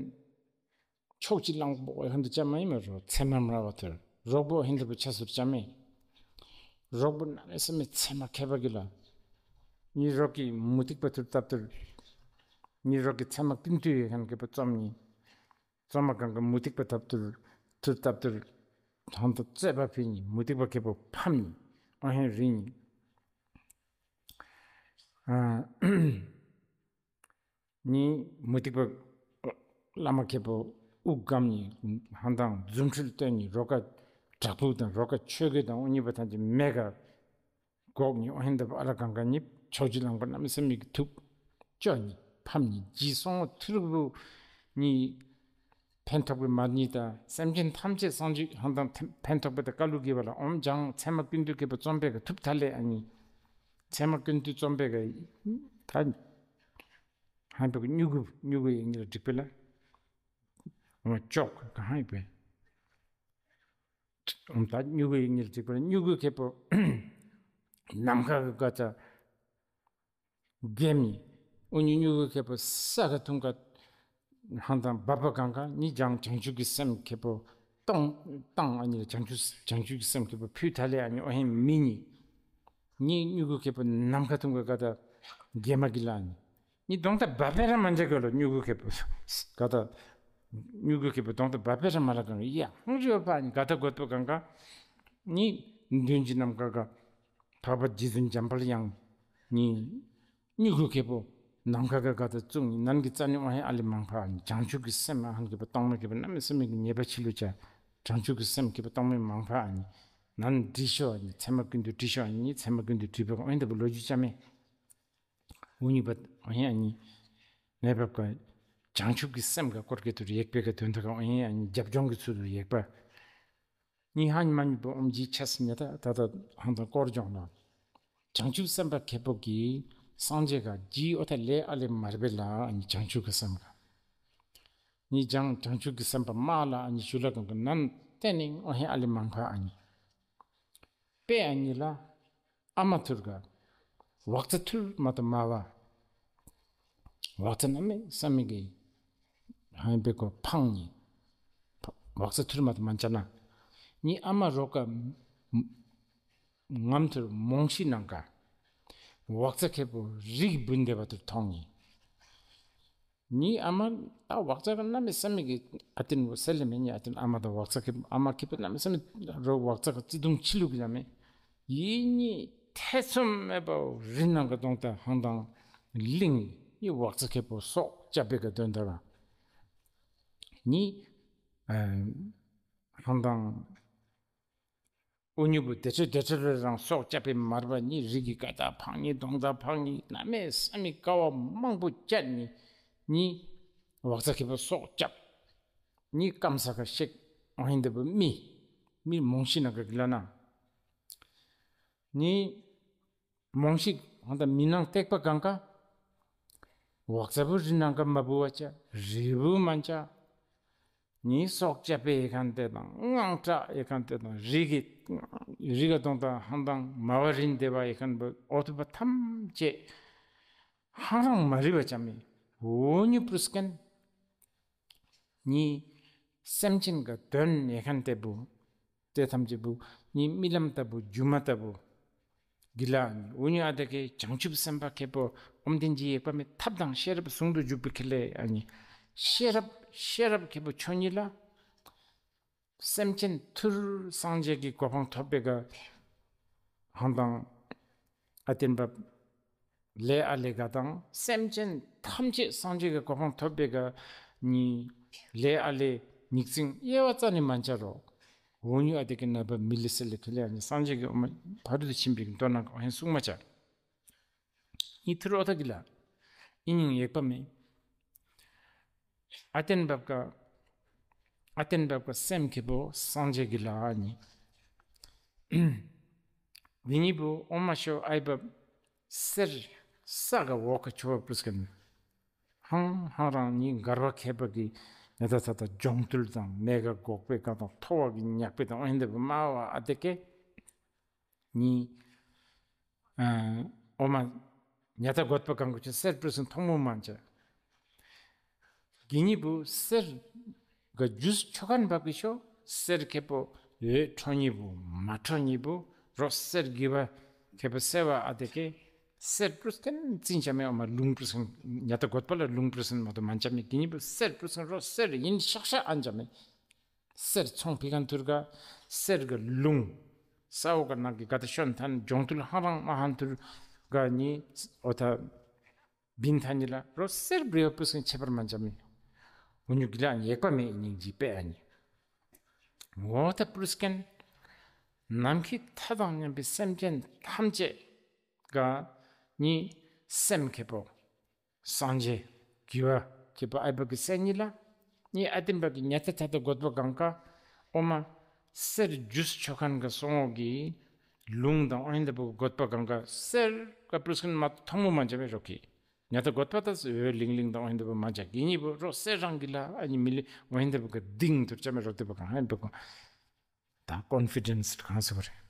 ཕྱོགས་གཅིག་གླང་པོ་ཧན་དུ་ཅ་མ་ཡིན་མ་རོ་ཚེ་མ་མ་བ་ཐུར་རོག་པོ་ཧན་དུ་པོ་ཆ་སུར་ཅ་མེ། རོག་པོ་ན་ནས་སེ་མེ་ཚེ་མ་ཁེ་པ་གི་ལ། ཉི་རོག་གི་མུ་ཏིག་པ་ཐུར་ཏབ་ཐུར། ཉི་རོག་གི་ཚེ་མ་ཀུན་ཏུ་ཡོད་ཁན་ཁེ་པོ་ཙོམ་ཉི། ཙོམ་མ་གང་གི་མུ་ཏིག་པ་ཐབ་ཐུར་ཐུར་ཏབ་ཐུར། ཧན་དུ་རྩོད་པ་ཕི་ཉི་མུ་ཏིག་པ་ཁེ་པོ་ཕམ་ཉི། ཨོ་ཧན་རི་ཉི། ཨ། ནི་མུ་སྟེགས་པ་བླ་མ་མཁས་པོ་དབུ་སྒམ་ནི་ཧང་དང་རྫུ་འཕྲུལ་སྟོན་ནི་རོ་ཀ་བྲག་ཕུག་དང་རོ་ཀ་ཆོས་གོས་དང་དབུ་གཉིས་པ་ཐམས་ཅད་མེ་ག་འགོག་ནི་ཨོ་ཧན་དབ་ཨ་ར་གང་ག་ནི་ཕྱོགས་བཅུ་གླང་པོ་གནམ་མེད་ས་མེད་ཀྱི་ཐུགས་སྐྱོ་ནི་ཕམ་ནི་ཇི་སོང་བ་ཐུར་བུ་ནི་ཕན་ཐོགས་པའི་མ་ནི་དང་སེམས་ཅན་ཐམས་ཅད་སངས་རྒྱས་ཧང་དང་ཕན་ཐོགས་པའི་དང་བཀའ་ལུགས་དགེ་བ་ལ་ཨོམ་ལྗང་ཚད་མ་ཀུན་འདུས་མཁས་པ་རྩོམ་པའི་གི་ཐུབ་ཐ་ལེ་ཨ་ནི་ཚད་མ་ཀུན་འདུས་རྩོམ་པའི་གི་ད། ཧང་པོ་གི་སྨྱུ་གུ་སྨྱུ་གུ་ཡིན་ལ་འགྲིག་པས་ལ། འོ་ཅོག་གི་ཧང་ཡིན་པས། འོ་ད་སྨྱུ་གུ་ཡིན་ལ་འགྲིག་པས་ལ་སྨྱུ་གུ་ཁེ་པོ། ནམ་མཁའ་གི་ག་ཚ། རྒྱལ་མི། ཨུ་ཉུ་སྨྱུ་གུ་ཁེ་པོ་ས་ག་ཐུང་ག་ཧང་དང་བབ་པ་གང་ག་ནི་ཅང་བྱང་ཆུབ་ཀྱི་སེམས་ཁེ་པོ་གཏོང་བཏང་ཨ་ནི་བྱང་ཆུབ་བྱང་ཆུབ་ཀྱི་སེམས་ཁེ་པོ་ཕུལ་ཐ་ལེ་ཨ་ནི་ཨོ་ཧེ་མི་ནི་ནི་སྨྱུ་གུ་ཁེ་པོ་ནམ་མཁའ་ཐུང་ག་ག་ད་གེ་མ་གི་ལ་ནི་ནི་གདོང་ད་བབ་པེ་ར་མ་འཇག་གི་ལོ་སྨྱུ་གུ་ཁེ་པོ་ག་ད་སྨྱུ་གུ་ཁེ་པོ་གདོང་ད་བབ་པེ་ར་མ་ར་གང་ཡ་ཧང་ཞོ་པ་ནི་ག་ད་གོ་ཏོ་གང་ག་ནི་མདུན་གྱི་ནམ་མཁའ་ག་འཕགས་པ་རྗེ་བཙུན་འཇམ་དཔལ་དབྱངས་ནི། སྨྱུ་གུ་ཁེ་པོ། ནམ་མཁའ་ག་ག་ད་བཙུགས་ནི་ནན་གི་རྩ་ནི་ཨོ་ཧེ་ཨ་ལི་མང་ཕ་ཨ་ནི་བྱང་ཆུབ་ཀྱི་སེམས་ཨ་ཧན་ཁེ་པོ་གཏོང་མེ་ཁེ་པོ་གནམ་མེད་ས་མེད་ཀྱི་ཉེས་པ་ཆི་ལུ་ཅ། བྱང་ཆུབ་ཀྱི་སེམས་ཁེ་པོ་གཏོང་མེ་མང་ཕ་ཨ་ནི། ནན་འདྲི་ཤོ་ཨ་ནི་ཚད་མ་ཀུན་ཏུ་འདྲི་ཤོ་ཨ་ནི་ཚད་མ་ཀུན་ཏུ་འདྲི་བ་ཨོ་ཧེ་འདི་པོ་ལོ་རྒྱུས་ཅ་མེ། འུ་གཉིས་པ་ཨོ་ཧེ་ཨ་ནི། ནས་བབ་ཀ་བྱང་ཆུབ་ཀྱི་སེམས་ཀ་སྐོར་གེ་ཏུ་རེག་པེ་ཀ་དོན་དུ་ཀ་ཨོ་ཧེ་ཨ་ནི་རྒྱབ་ལྗོངས་ཀྱི་ཚུལ་དུ་རེག་པ། ཉི་ཧ་ཉི་མ་ཉི་པོ་ཨོམ་ཇི་ཆ་སི་ཉ་ད་ད་ད་ཧང་དང་སྐོར་ལྗོངས་ལ། བྱང་ཆུབ་སེམས་དཔའ་ཁེ་པོ་གིས་སངས་རྒྱས་ག་ཇི་ཨོ་ཐ་ལེ་ཨ་ལེ་མར་བེ་ལ་ཨ་ནི་བྱང་ཆུབ་ཀྱི་སེམས་ག་ཉི་ཅང་བྱང་ཆུབ་ཀྱི་སེམས་དཔའ་མ་ལ་ཨ་ནི་ཞུ་ལ་གང་གི་ནན་ཏན་ནི་ཨོ་ཧེ་ཨ་ལེ་མང་ཕ་ཨ་ནི། པེ་ཨ་ནི་ལ། ཨ་མ་ཐུར་ག་བག་ཚ་ཐུར་མ་ཏོ་མ་བ། བག་ཚ་ན་མེ་ས་མེ་གི་ཧན་པེ་ཀོ་ཕང་ནི། བག་ཚ་ཐུར་མ་ཏོ་མ་ཅ་ན། ནི་ཨ་མ་རོ་ཀ་ངམ་ཐུར་མོང་ཤི་ནང་ཀ་བག་ཚ་ཁེ་པོ་རིག་བུན་དེ་བ་ཐུར་ཐོང་ནི། ནི་ཨ་མ་ད་བག་ཚ་ག་ན་མེ་ས་མེ་གི་ཨ་ཏིན་བོ་སེ་ལེ་མེ་ནི་ཨ་ཏིན་ཨ་མ་ད་བག་ཚ་ཁེ་ཨ་མ་ཁེ་པོ་ན་མེ་ས་མེ་རོ་བག་ཚ་ག་ཙི་དུང་ཆི་ལུ་གི་ན་མེ། ཡིད་གཉིས་ཐེ་ཚོམ་མེད་པར་རི་ནང་གི་གདོང་དང་ཧང་དང་གླིང་ཡི་བག་ཚ་ཁེ་པོ་སོགས་སྐྱབས་པའི་གི་དོན་དག་ནི། ཧང་དང་ཨུ་ཉུ་པུ་དེ་ཚོ་དེ་ཚོ་རེ་རང་སོགས་སྐྱབས་པའི་མར་པ་ནི་རི་གི་ཀ་དག་ཕང་ནི་གདོང་དག་ཕང་ནི་གནམ་མེད་ས་མེད་ཀ་བ་མང་པོ་བཅད་ནི་ནི་བག་ཚ་ཁེ་པོ་སོགས་སྐྱབས་ནི་སྐམ་ས་ཁ་ཤེག་ཨོ་ཧིན་དེ་པུ་མི་མི་མོང་ཤི་ན་ག་གི་ལ་ན། ནི། མོང་ཤིག་ཧང་ད་མི་ནང་སྟེགས་པ་གང་ག་བག་ཚ་བུ་རི་ནང་ག་མ་བུ་བ་ཅ་རི་བུ་མན་ཅ། ནི་སོག་ཅ་པེ་ཡེ་ཁན་ཏེ་དང་དངངས་སྐྲག་ཡེ་ཁན་ཏེ་དང་རི་གི་རི་ག་དོང་དང་ཧང་དང་མ་བ་རིན་དེ་བ་ཡེ་ཁན་བུ་ཨོ་ཐུ་བ་ཐམས་ཅད་ཧང་རང་མ་རི་བ་ཅ་མི་འུ་ཉུ་པུ་སྐན་ནི་སེམས་ཅན་ག་དོན་ཡེ་ཁན་ཏེ་བུ། དེ་ཐམས་ཅད་བུ་ཉིད་རྨི་ལམ་ལྟ་བུ་སྒྱུ་མ་ལྟ་བུ། གི་ལ་ཨ་ནི་འུ་ཉུ་ཨ་དེ་ཀའི་བྱང་ཆུབ་སེམས་དཔའ་ཁེ་པོ་ཨོམ་དན་གྱི་ཡེག་པ་མི་ཐབས་དང་ཤེས་རབ་ཟུང་དུ་འཇུག་པའི་ཁེ་ལས་ཨ་ནི་ཤེས་རབ་ཤེས་རབ་ཁེ་པོ་ཆོས་ཉིད་ལ་སེམས་ཅན་ཐུར་སངས་རྒྱས་ཀྱི་གོ་འཕང་ཐོབ་པའི་ག་ཧང་དང་ཨ་བརྟན་པ། ལས་ཨ་ལས་ག་དང་སེམས་ཅན་ཐམས་ཅད་སངས་རྒྱས་ཀྱི་གོ་འཕང་ཐོབ་པའི་ག་ནི་ལས་ཨ་ལས་ཉིག་ཙིང་དབྱེ་བ་རྩ་ནས་མ་འཆར་རོ། འོ་ཉུ་ཨ་དེ་ཀི་ན་བ་མི་ལི་སི་ལི་ཁི་ལི་ཨ་ནི་སངས་རྒྱས་ཀྱི་འོ་མ་ཕ་རུ་དུ་ཕྱིན་པའི་མདོ་ནང་གི་འོ་ཧན་གསུང་མ་ཆ། ཨི་ཐུར་ཨོ་ཐ་གི་ལ་ཨི་ཉིང་ཡེག་པ་མེ། ཨ་བརྟན་བབ་ཀ་ཨ་བརྟན་བབ་ཀ་སེམས་ཁེ་པོ་སངས་རྒྱས་ཀྱི་ལ་ཨ་ནི། འདི་གཉིས་པོ་ཨོ་མ་ཤོ་ཨའི་བབ་སེར་ས་ག་འོག་ག་ཆོ་བ་པུས་ཀ་ནི། ཧང་ཧང་རང་ཉིད་འགར་བ་མཁས་པ་གི་ཉ་ཐ་ཚ་ད་སྦྱོང་ཐུལ་དང་མེ་ག་འགོག་པའི་ཀ་དང་ཐོ་བ་གི་ཉག་པའི་དང་ཨོ་ཧན་དེ་བུ་མ་བ་ཨ་དེ་ཀེ་ཉིད། ཨོ་མ། ཉ་ཐ་གོད་པ་གང་གུ་ཆེ་སེར་པྲུ་སུན་ཐོང་མོ་མ་ཆ། གི་ཉི་བུ་སེར་ག་ཇུས་ཆོ་ཁན་བབ་གི་ཤོ་སེར་ཁེ་པོ་ཡོད་ཁྲོ་ཉི་བུ་མ་ཁྲོ་ཉི་བུ་རོ་སེར་གི་བ་ཁེ་པོ་སེ་བ་ཨ་དེ་ཀེ་སེར་པྲུ་སུན་ཙིན་ཆ་མེ་ཨོ་མ་ལུང་པྲུ་སུན་ཉ་ཐ་གོད་པ་ལ་ལུང་པྲུ་སུན་མ་ཏོ་མ་ཆ་མེ་གི་ཉི་བུ་སེར་པྲུ་སུན་རོ་སེར་ཡིན་ཤག་ཤག་ཨན་ཆ་མེ། སེར་ཚོང་ཕི་ཁན་ཐུར་ག་སེར་ག་ལུང་། ས་འོག་ག་ནང་གི་ག་ད་ཤོན་ཐན་ཇོང་ཐུལ་ཧང་རང་མ་ཧན་ཐུར་ག་ཉི་ཨོ་ཐ་བིན་ཐ་ཉི་ལ་རོ་སེར་བྲེ་བ་པུ་སིང་ཆེ་བར་མ་འཇམ་མི། འུ་ཉུ་གི་ལ་ཡེག་པ་མེ་ཉིང་ཇི་པེ་ཨ་ཉི། འོ་ཐ་པུ་སྐན་ནམ་ཁི་ཐ་དང་མཉམ་པའི་སེམས་ཅན་ཐམས་ཅད་ག་ཉི་སེམས་ཁེ་པོ། སངས་རྒྱས་གི་བ་ཁེ་པོ་ཨའི་བ་གི་སེ་ཉི་ལ་ཉི་ཨ་ཏིན་བ་གི་ཉ་ཐ་ཐ་ད་གོད་པ་གང་ཀ་ཨོ་མ་སེར་ཇུས་ཆོ་ཁན་ག་སོང་འོ་གི་ལུང་དང་ཨོ་ཧན་ད་བུ་གོད་པ་གང་ཀ་སེར་ག་པུ་སྐན་མ་ཐོང་མོ་མ་འཇམ་མེ་རོ་ཁི་ཉ་ཐ་གོད་པ་ད་སེ་འོ་ལིང་ལིང་དང་ཨོ་ཧན་ད་བུ་མ་འཇམ་གི་ཉི་བུ་རོ་སེར་རང་གི་ལ་ཨ་ཉི་མི་ལི་ཨོ་ཧན་ད་བུ་ག་ལྡིང་ཐུར་འཇམ་མེ་རོ་ཏེ་བུ་གང་ཧན་བུ་གང་། ད་ཀོན་ཕི་ཌེན་སི་གང་ཟེར་བ་རེད།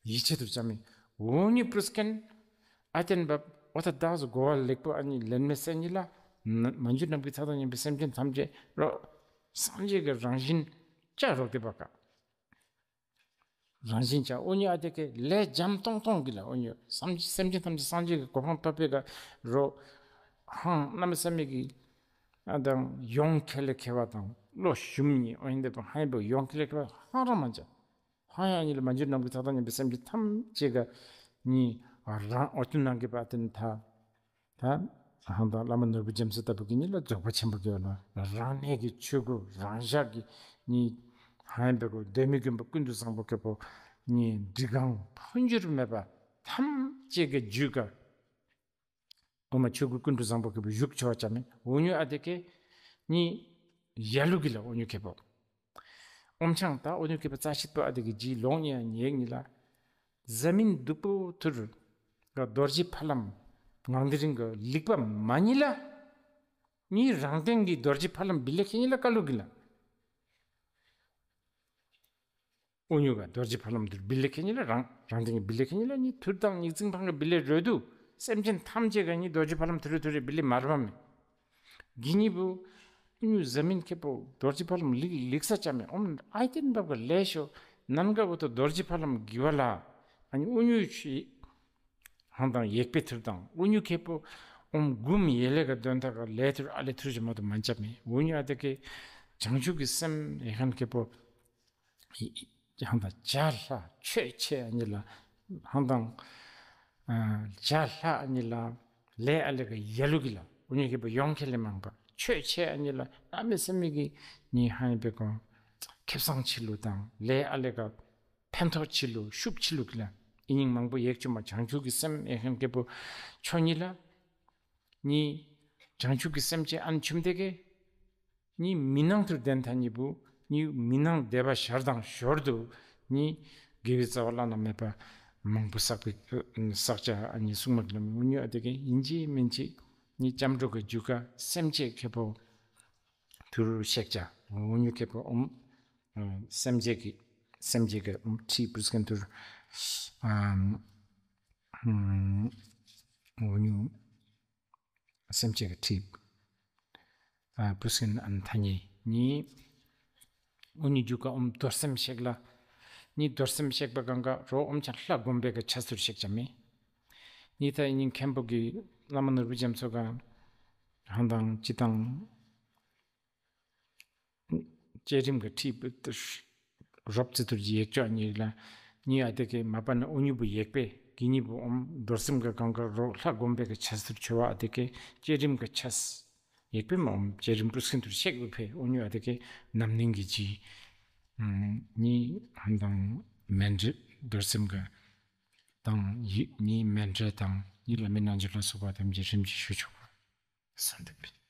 ཡིད་ཆེས་ཐུབ་ཅག་མི། འོ་ཉི་པུ་སྐན་ཨ་ཏན་བབ་ ཨོ་ད་བདག་སུ་གོ་བ་ལེགས་པོ་ཨ་ནི་ལེན་མེད་སེམས་ཉིད་ལ། ན་མ་འཇུ་ནམ་མཁའི་མཐའ་དང་མཉམ་པའི་སེམས་ཅན་ཐམས་ཅད་རོ། སངས་རྒྱས་ཀྱི་རང་བཞིན་ཅག་རོ་དེ་བ་ཀ་རང་བཞིན་ཅག་འོ་ཉུ་ཨ་དེ་ཀའི་ལས་འཇམ་ཏོང་ཏོང་གི་ལ། འོ་ཉུ་སེམས་སེམས་ཅན་ཐམས་ཅད་སངས་རྒྱས་ཀྱི་གོ་འཕང་ཐོབ་པའི་ཀ་རོ། ཧང་གནམ་མེད་ས་མེད་ཀྱི་ཨ་དང་ཡོང་ཁེ་ལེ་ཁེ་བ་དང་བློ་ཞུམ་ཉི་འོ་ཡིན་དེ་བ་ཧང་ཡིན་པ་ཡོང་ཁེ་ལེ་ཁེ་བ་ཧང་རང་མ་ཅག་ཧང་ཡང་ཉིད་ལ་མ་འཇུ་ནམ་མཁའི་མཐའ་དང་མཉམ་པའི་སེམས་ཅན་ཐམས་ཅད་ཀ་ཉི་རང་འོ་ཐུན་ནང་གི་པ་དེ་ནི་ད་ད་ཧང་དང་བླ་མ་ནོར་བུ་རྒྱ་མཚོ་ལྟ་བུ་གི་ཉིད་ལ་རྫོགས་པ་ཆེན་པོ་གི་ལ་རང་གནས་ཀྱི་ཆོས་སྐུ་རང་བཞག་གི་ཉི་ཧང་ཡང་པའི་གོ་འདོད་མི་ཀུན་པ་ཀུན་ཏུ་བཟང་པོ་ཁེ་པོ་ཉི་འབྲི་གང་འཕོ་འགྱུར་མེད་པ་ཐམས་ཅད་ཀྱི་རྒྱུད་ཀ་འོ་མ་ཆོས་སྐུ་ཀུན་ཏུ་བཟང་པོ་ཁེ་པོ་བཞུགས་ཆོག་ཅ་མེ་འོ་ཉུ་ཨ་དེ་ཀའི་ཉི་ཡ་ལུ་གི་ལ་འོ་ཉུ་ཁེ་པོ། ཨོམ་ཆང་ད་འོ་ནུ་ཁེ་པ་རྩ་ཤེས་པ་ཨ་དེ་གི་ཇི་ལོང་ཉེ་ཉེག་ཉི་ལ། ཟ་མིན་སྡུག་པོ་ཐུར། རྡོ་རྗེ་ཕ་ལམ་ངང་དེ་རིང་གི་ལིག་པ་མ་ཉི་ལ། ཉི་རང་སྟེང་གི་རྡོ་རྗེ་ཕ་ལམ་བི་ལེ་ཁེ་ཉི་ལ་ཀ་ལུ་གི་ལ། འོ་ཉུ་ག་རྡོ་རྗེ་ཕ་ལམ་ཐུར་བི་ལེ་ཁེ་ཉི་ལ་རང་རང་སྟེང་གི་བི་ལེ་ཁེ་ཉི་ལ་ཉི་ཐུར་དང་ཉིག་ཙིང་ཕང་གི་བི་ལེ་རོལ་དུ་སེམས་ཅན་ཐམས་ཅད་ག་ཉི་རྡོ་རྗེ་ཕ་ལམ་ཐུར་རེ་ཐུར་རེ་བི་ལེ་མར་བ་མེ། གི་ཉི་བུ། ཨུ་ཉུ་ཟ་མིན་ཁེ་པོ་རྡོ་རྗེ་ཕ་ལམ་ལིག་ལིག་ས་ཅ་མེ་ཨོམ་ཨའི་ཏེན་བབ་ག་ལས་ཤོ་ནན་ག་བོ་ཏོ་རྡོ་རྗེ་ཕ་ལམ་གི་བ་ལ། ཨ་ཉི་ཨུ་ཉུ་ཆི་ཧང་དང་ཡེག་པེ་ཐུར་དང་ཨུ་ཉུ་ཁེ་པོ་ཨོམ་གུམ་ཡེ་ལེ་ག་དོན་ཐ་ག་ལས་ཐུར་ཨ་ལེ་ཐུར་ཅ་མ་ཏོ་མན་ཅ་མེ་ཨུ་ཉུ་ཨ་ཏེ་ཀེ་བྱང་ཆུབ་ཀྱི་སེམས་ཡེ་ཁན་ཁེ་པོ། ཧང་དང་བྱ་ལྷ་ཆོས་ཆེ་ཨ་ཉི་ལ། ཧང་དང་བྱ་ལྷ་ཨ་ཉི་ལ་ལས་ཨ་ལེ་ག་ཡ་ལུ་གི་ལ་འུ་ཉི་ཁེ་པོ་ཡོང་ཁེ་ལེ་མང་པ་ཆོས་ཆེ་ཨ་ཉི་ལ་ཨ་མེ་སེ་མི་གི་ཉི་ཧང་ཡི་པེ་གོང་ཁེབས་སང་ཆི་ལུ་དང་ལས་ཨ་ལེ་ག་ཕན་ཐོགས་ཆི་ལུ་ཤུགས་ཆི་ལུ་གི་ལ་ཨི་ཉིང་མང་པོ་ཡེག་ཆུ་མ་བྱང་ཆུབ་ཀྱི་སེམས་ཨེ་ཁན་ཁེ་པོ་ཆོ་ཉི་ལ། ཉི། བྱང་ཆུབ་ཀྱི་སེམས་ཅན་ཨན་ཆུམ་དེ་ཀེ། ཉི་མི་སྣང་དུ་ལྡན་ཐ་ཉི་བུ། ཉི་མི་སྣང་བདེ་བ་ཤར་དང་ཞོར་དུ། ཉི། དགེ་བའི་རྩ་བ་བླ་ན་མེད་པ། མང་པོ་བསགས་པའི་བསགས་བྱ་ཨ་ཉི་སྲུང་མ་གི་ལམ་འུ་ཉུ་ཨ་དེ་ཀེ་ཡིན་གཅིག་མིན་གཅིག་ཉི་སྐྱབས་འགྲོ་གི་རྒྱུད་ཀ་སེམས་བསྐྱེད་ཁེ་པོ། དུར་གཤེགས་བྱ་འུ་ཉུ་ཁེ་པོ་ཨོམ། སེམས་བསྐྱེད་ཀྱི་སེམས་བསྐྱེད་ཀྱི་ཨོམ་ཁྲི་པུས་ཀན་དུར། འུ་ཉུ། སེམས་ཅན་གྱི་ཁྲིད། ཨ་པུས་ཀན་ཨན་ཐ་ཉི་ཉི། འུ་ཉི་རྒྱུ་ཀ་ཨོམ་རྡོར་སེམས་ཤེག་ལ། ཉི་རྡོར་སེམས་ཤེག་པ་གང་ག་རོ་ཨོམ་ཆ་ལྷ་བསྒོམ་པའི་གི་ཆ་ཚུར་ཤེག་ཅ་མེ། ཉི་ཐ་ཉི་མཁན་པོ་གི་བླ་མ་ནོར་བུ་རྒྱ་མཚོ་ག་ཧང་དང་ཅི་དང་། བསྐྱེད་རིམ་གྱི་ཁྲིད་རོབ་ཙི་ཐུར་གྱི་ཡེག་ཅོག་གཉིས་ལ། གཉིས་ཨ་དེ་ཀའི་མ་པ་ནི་འུ་གཉིས་པོ་ཡེག་པས་གི་གཉིས་པོ་ཨོམ་རྡོར་སེམས་ཀྱི་གང་ག་རོ་ལྷ་བསྒོམ་པའི་གི་ཆས་ཐུར་ཆོ་བ་ཨ་དེ་ཀའི་བསྐྱེད་རིམ་གྱི་ཆས། ཡེག་པས་མ་ཨོམ་བསྐྱེད་རིམ་པུས་ཀན་ཐུར་ཤེག་བུ་ཕེ་འུ་གཉིས་ཨ་དེ་ཀའི་རྣམ་སྨིན་གྱི་ཇི། གཉིས་ཧན་དང་མཎྜལ་རྡོར་སེམས་ཀྱི་དང་ཡིད་གཉིས་མཎྜལ་དང་ཡིད་ལ་མི་སྣང་འཇུག་ལ་སོགས་པ་ཐམས་ཅད་རིམ་གྱིས་ཞུ་ཆོག་པ་གསུངས་འདུག་པས།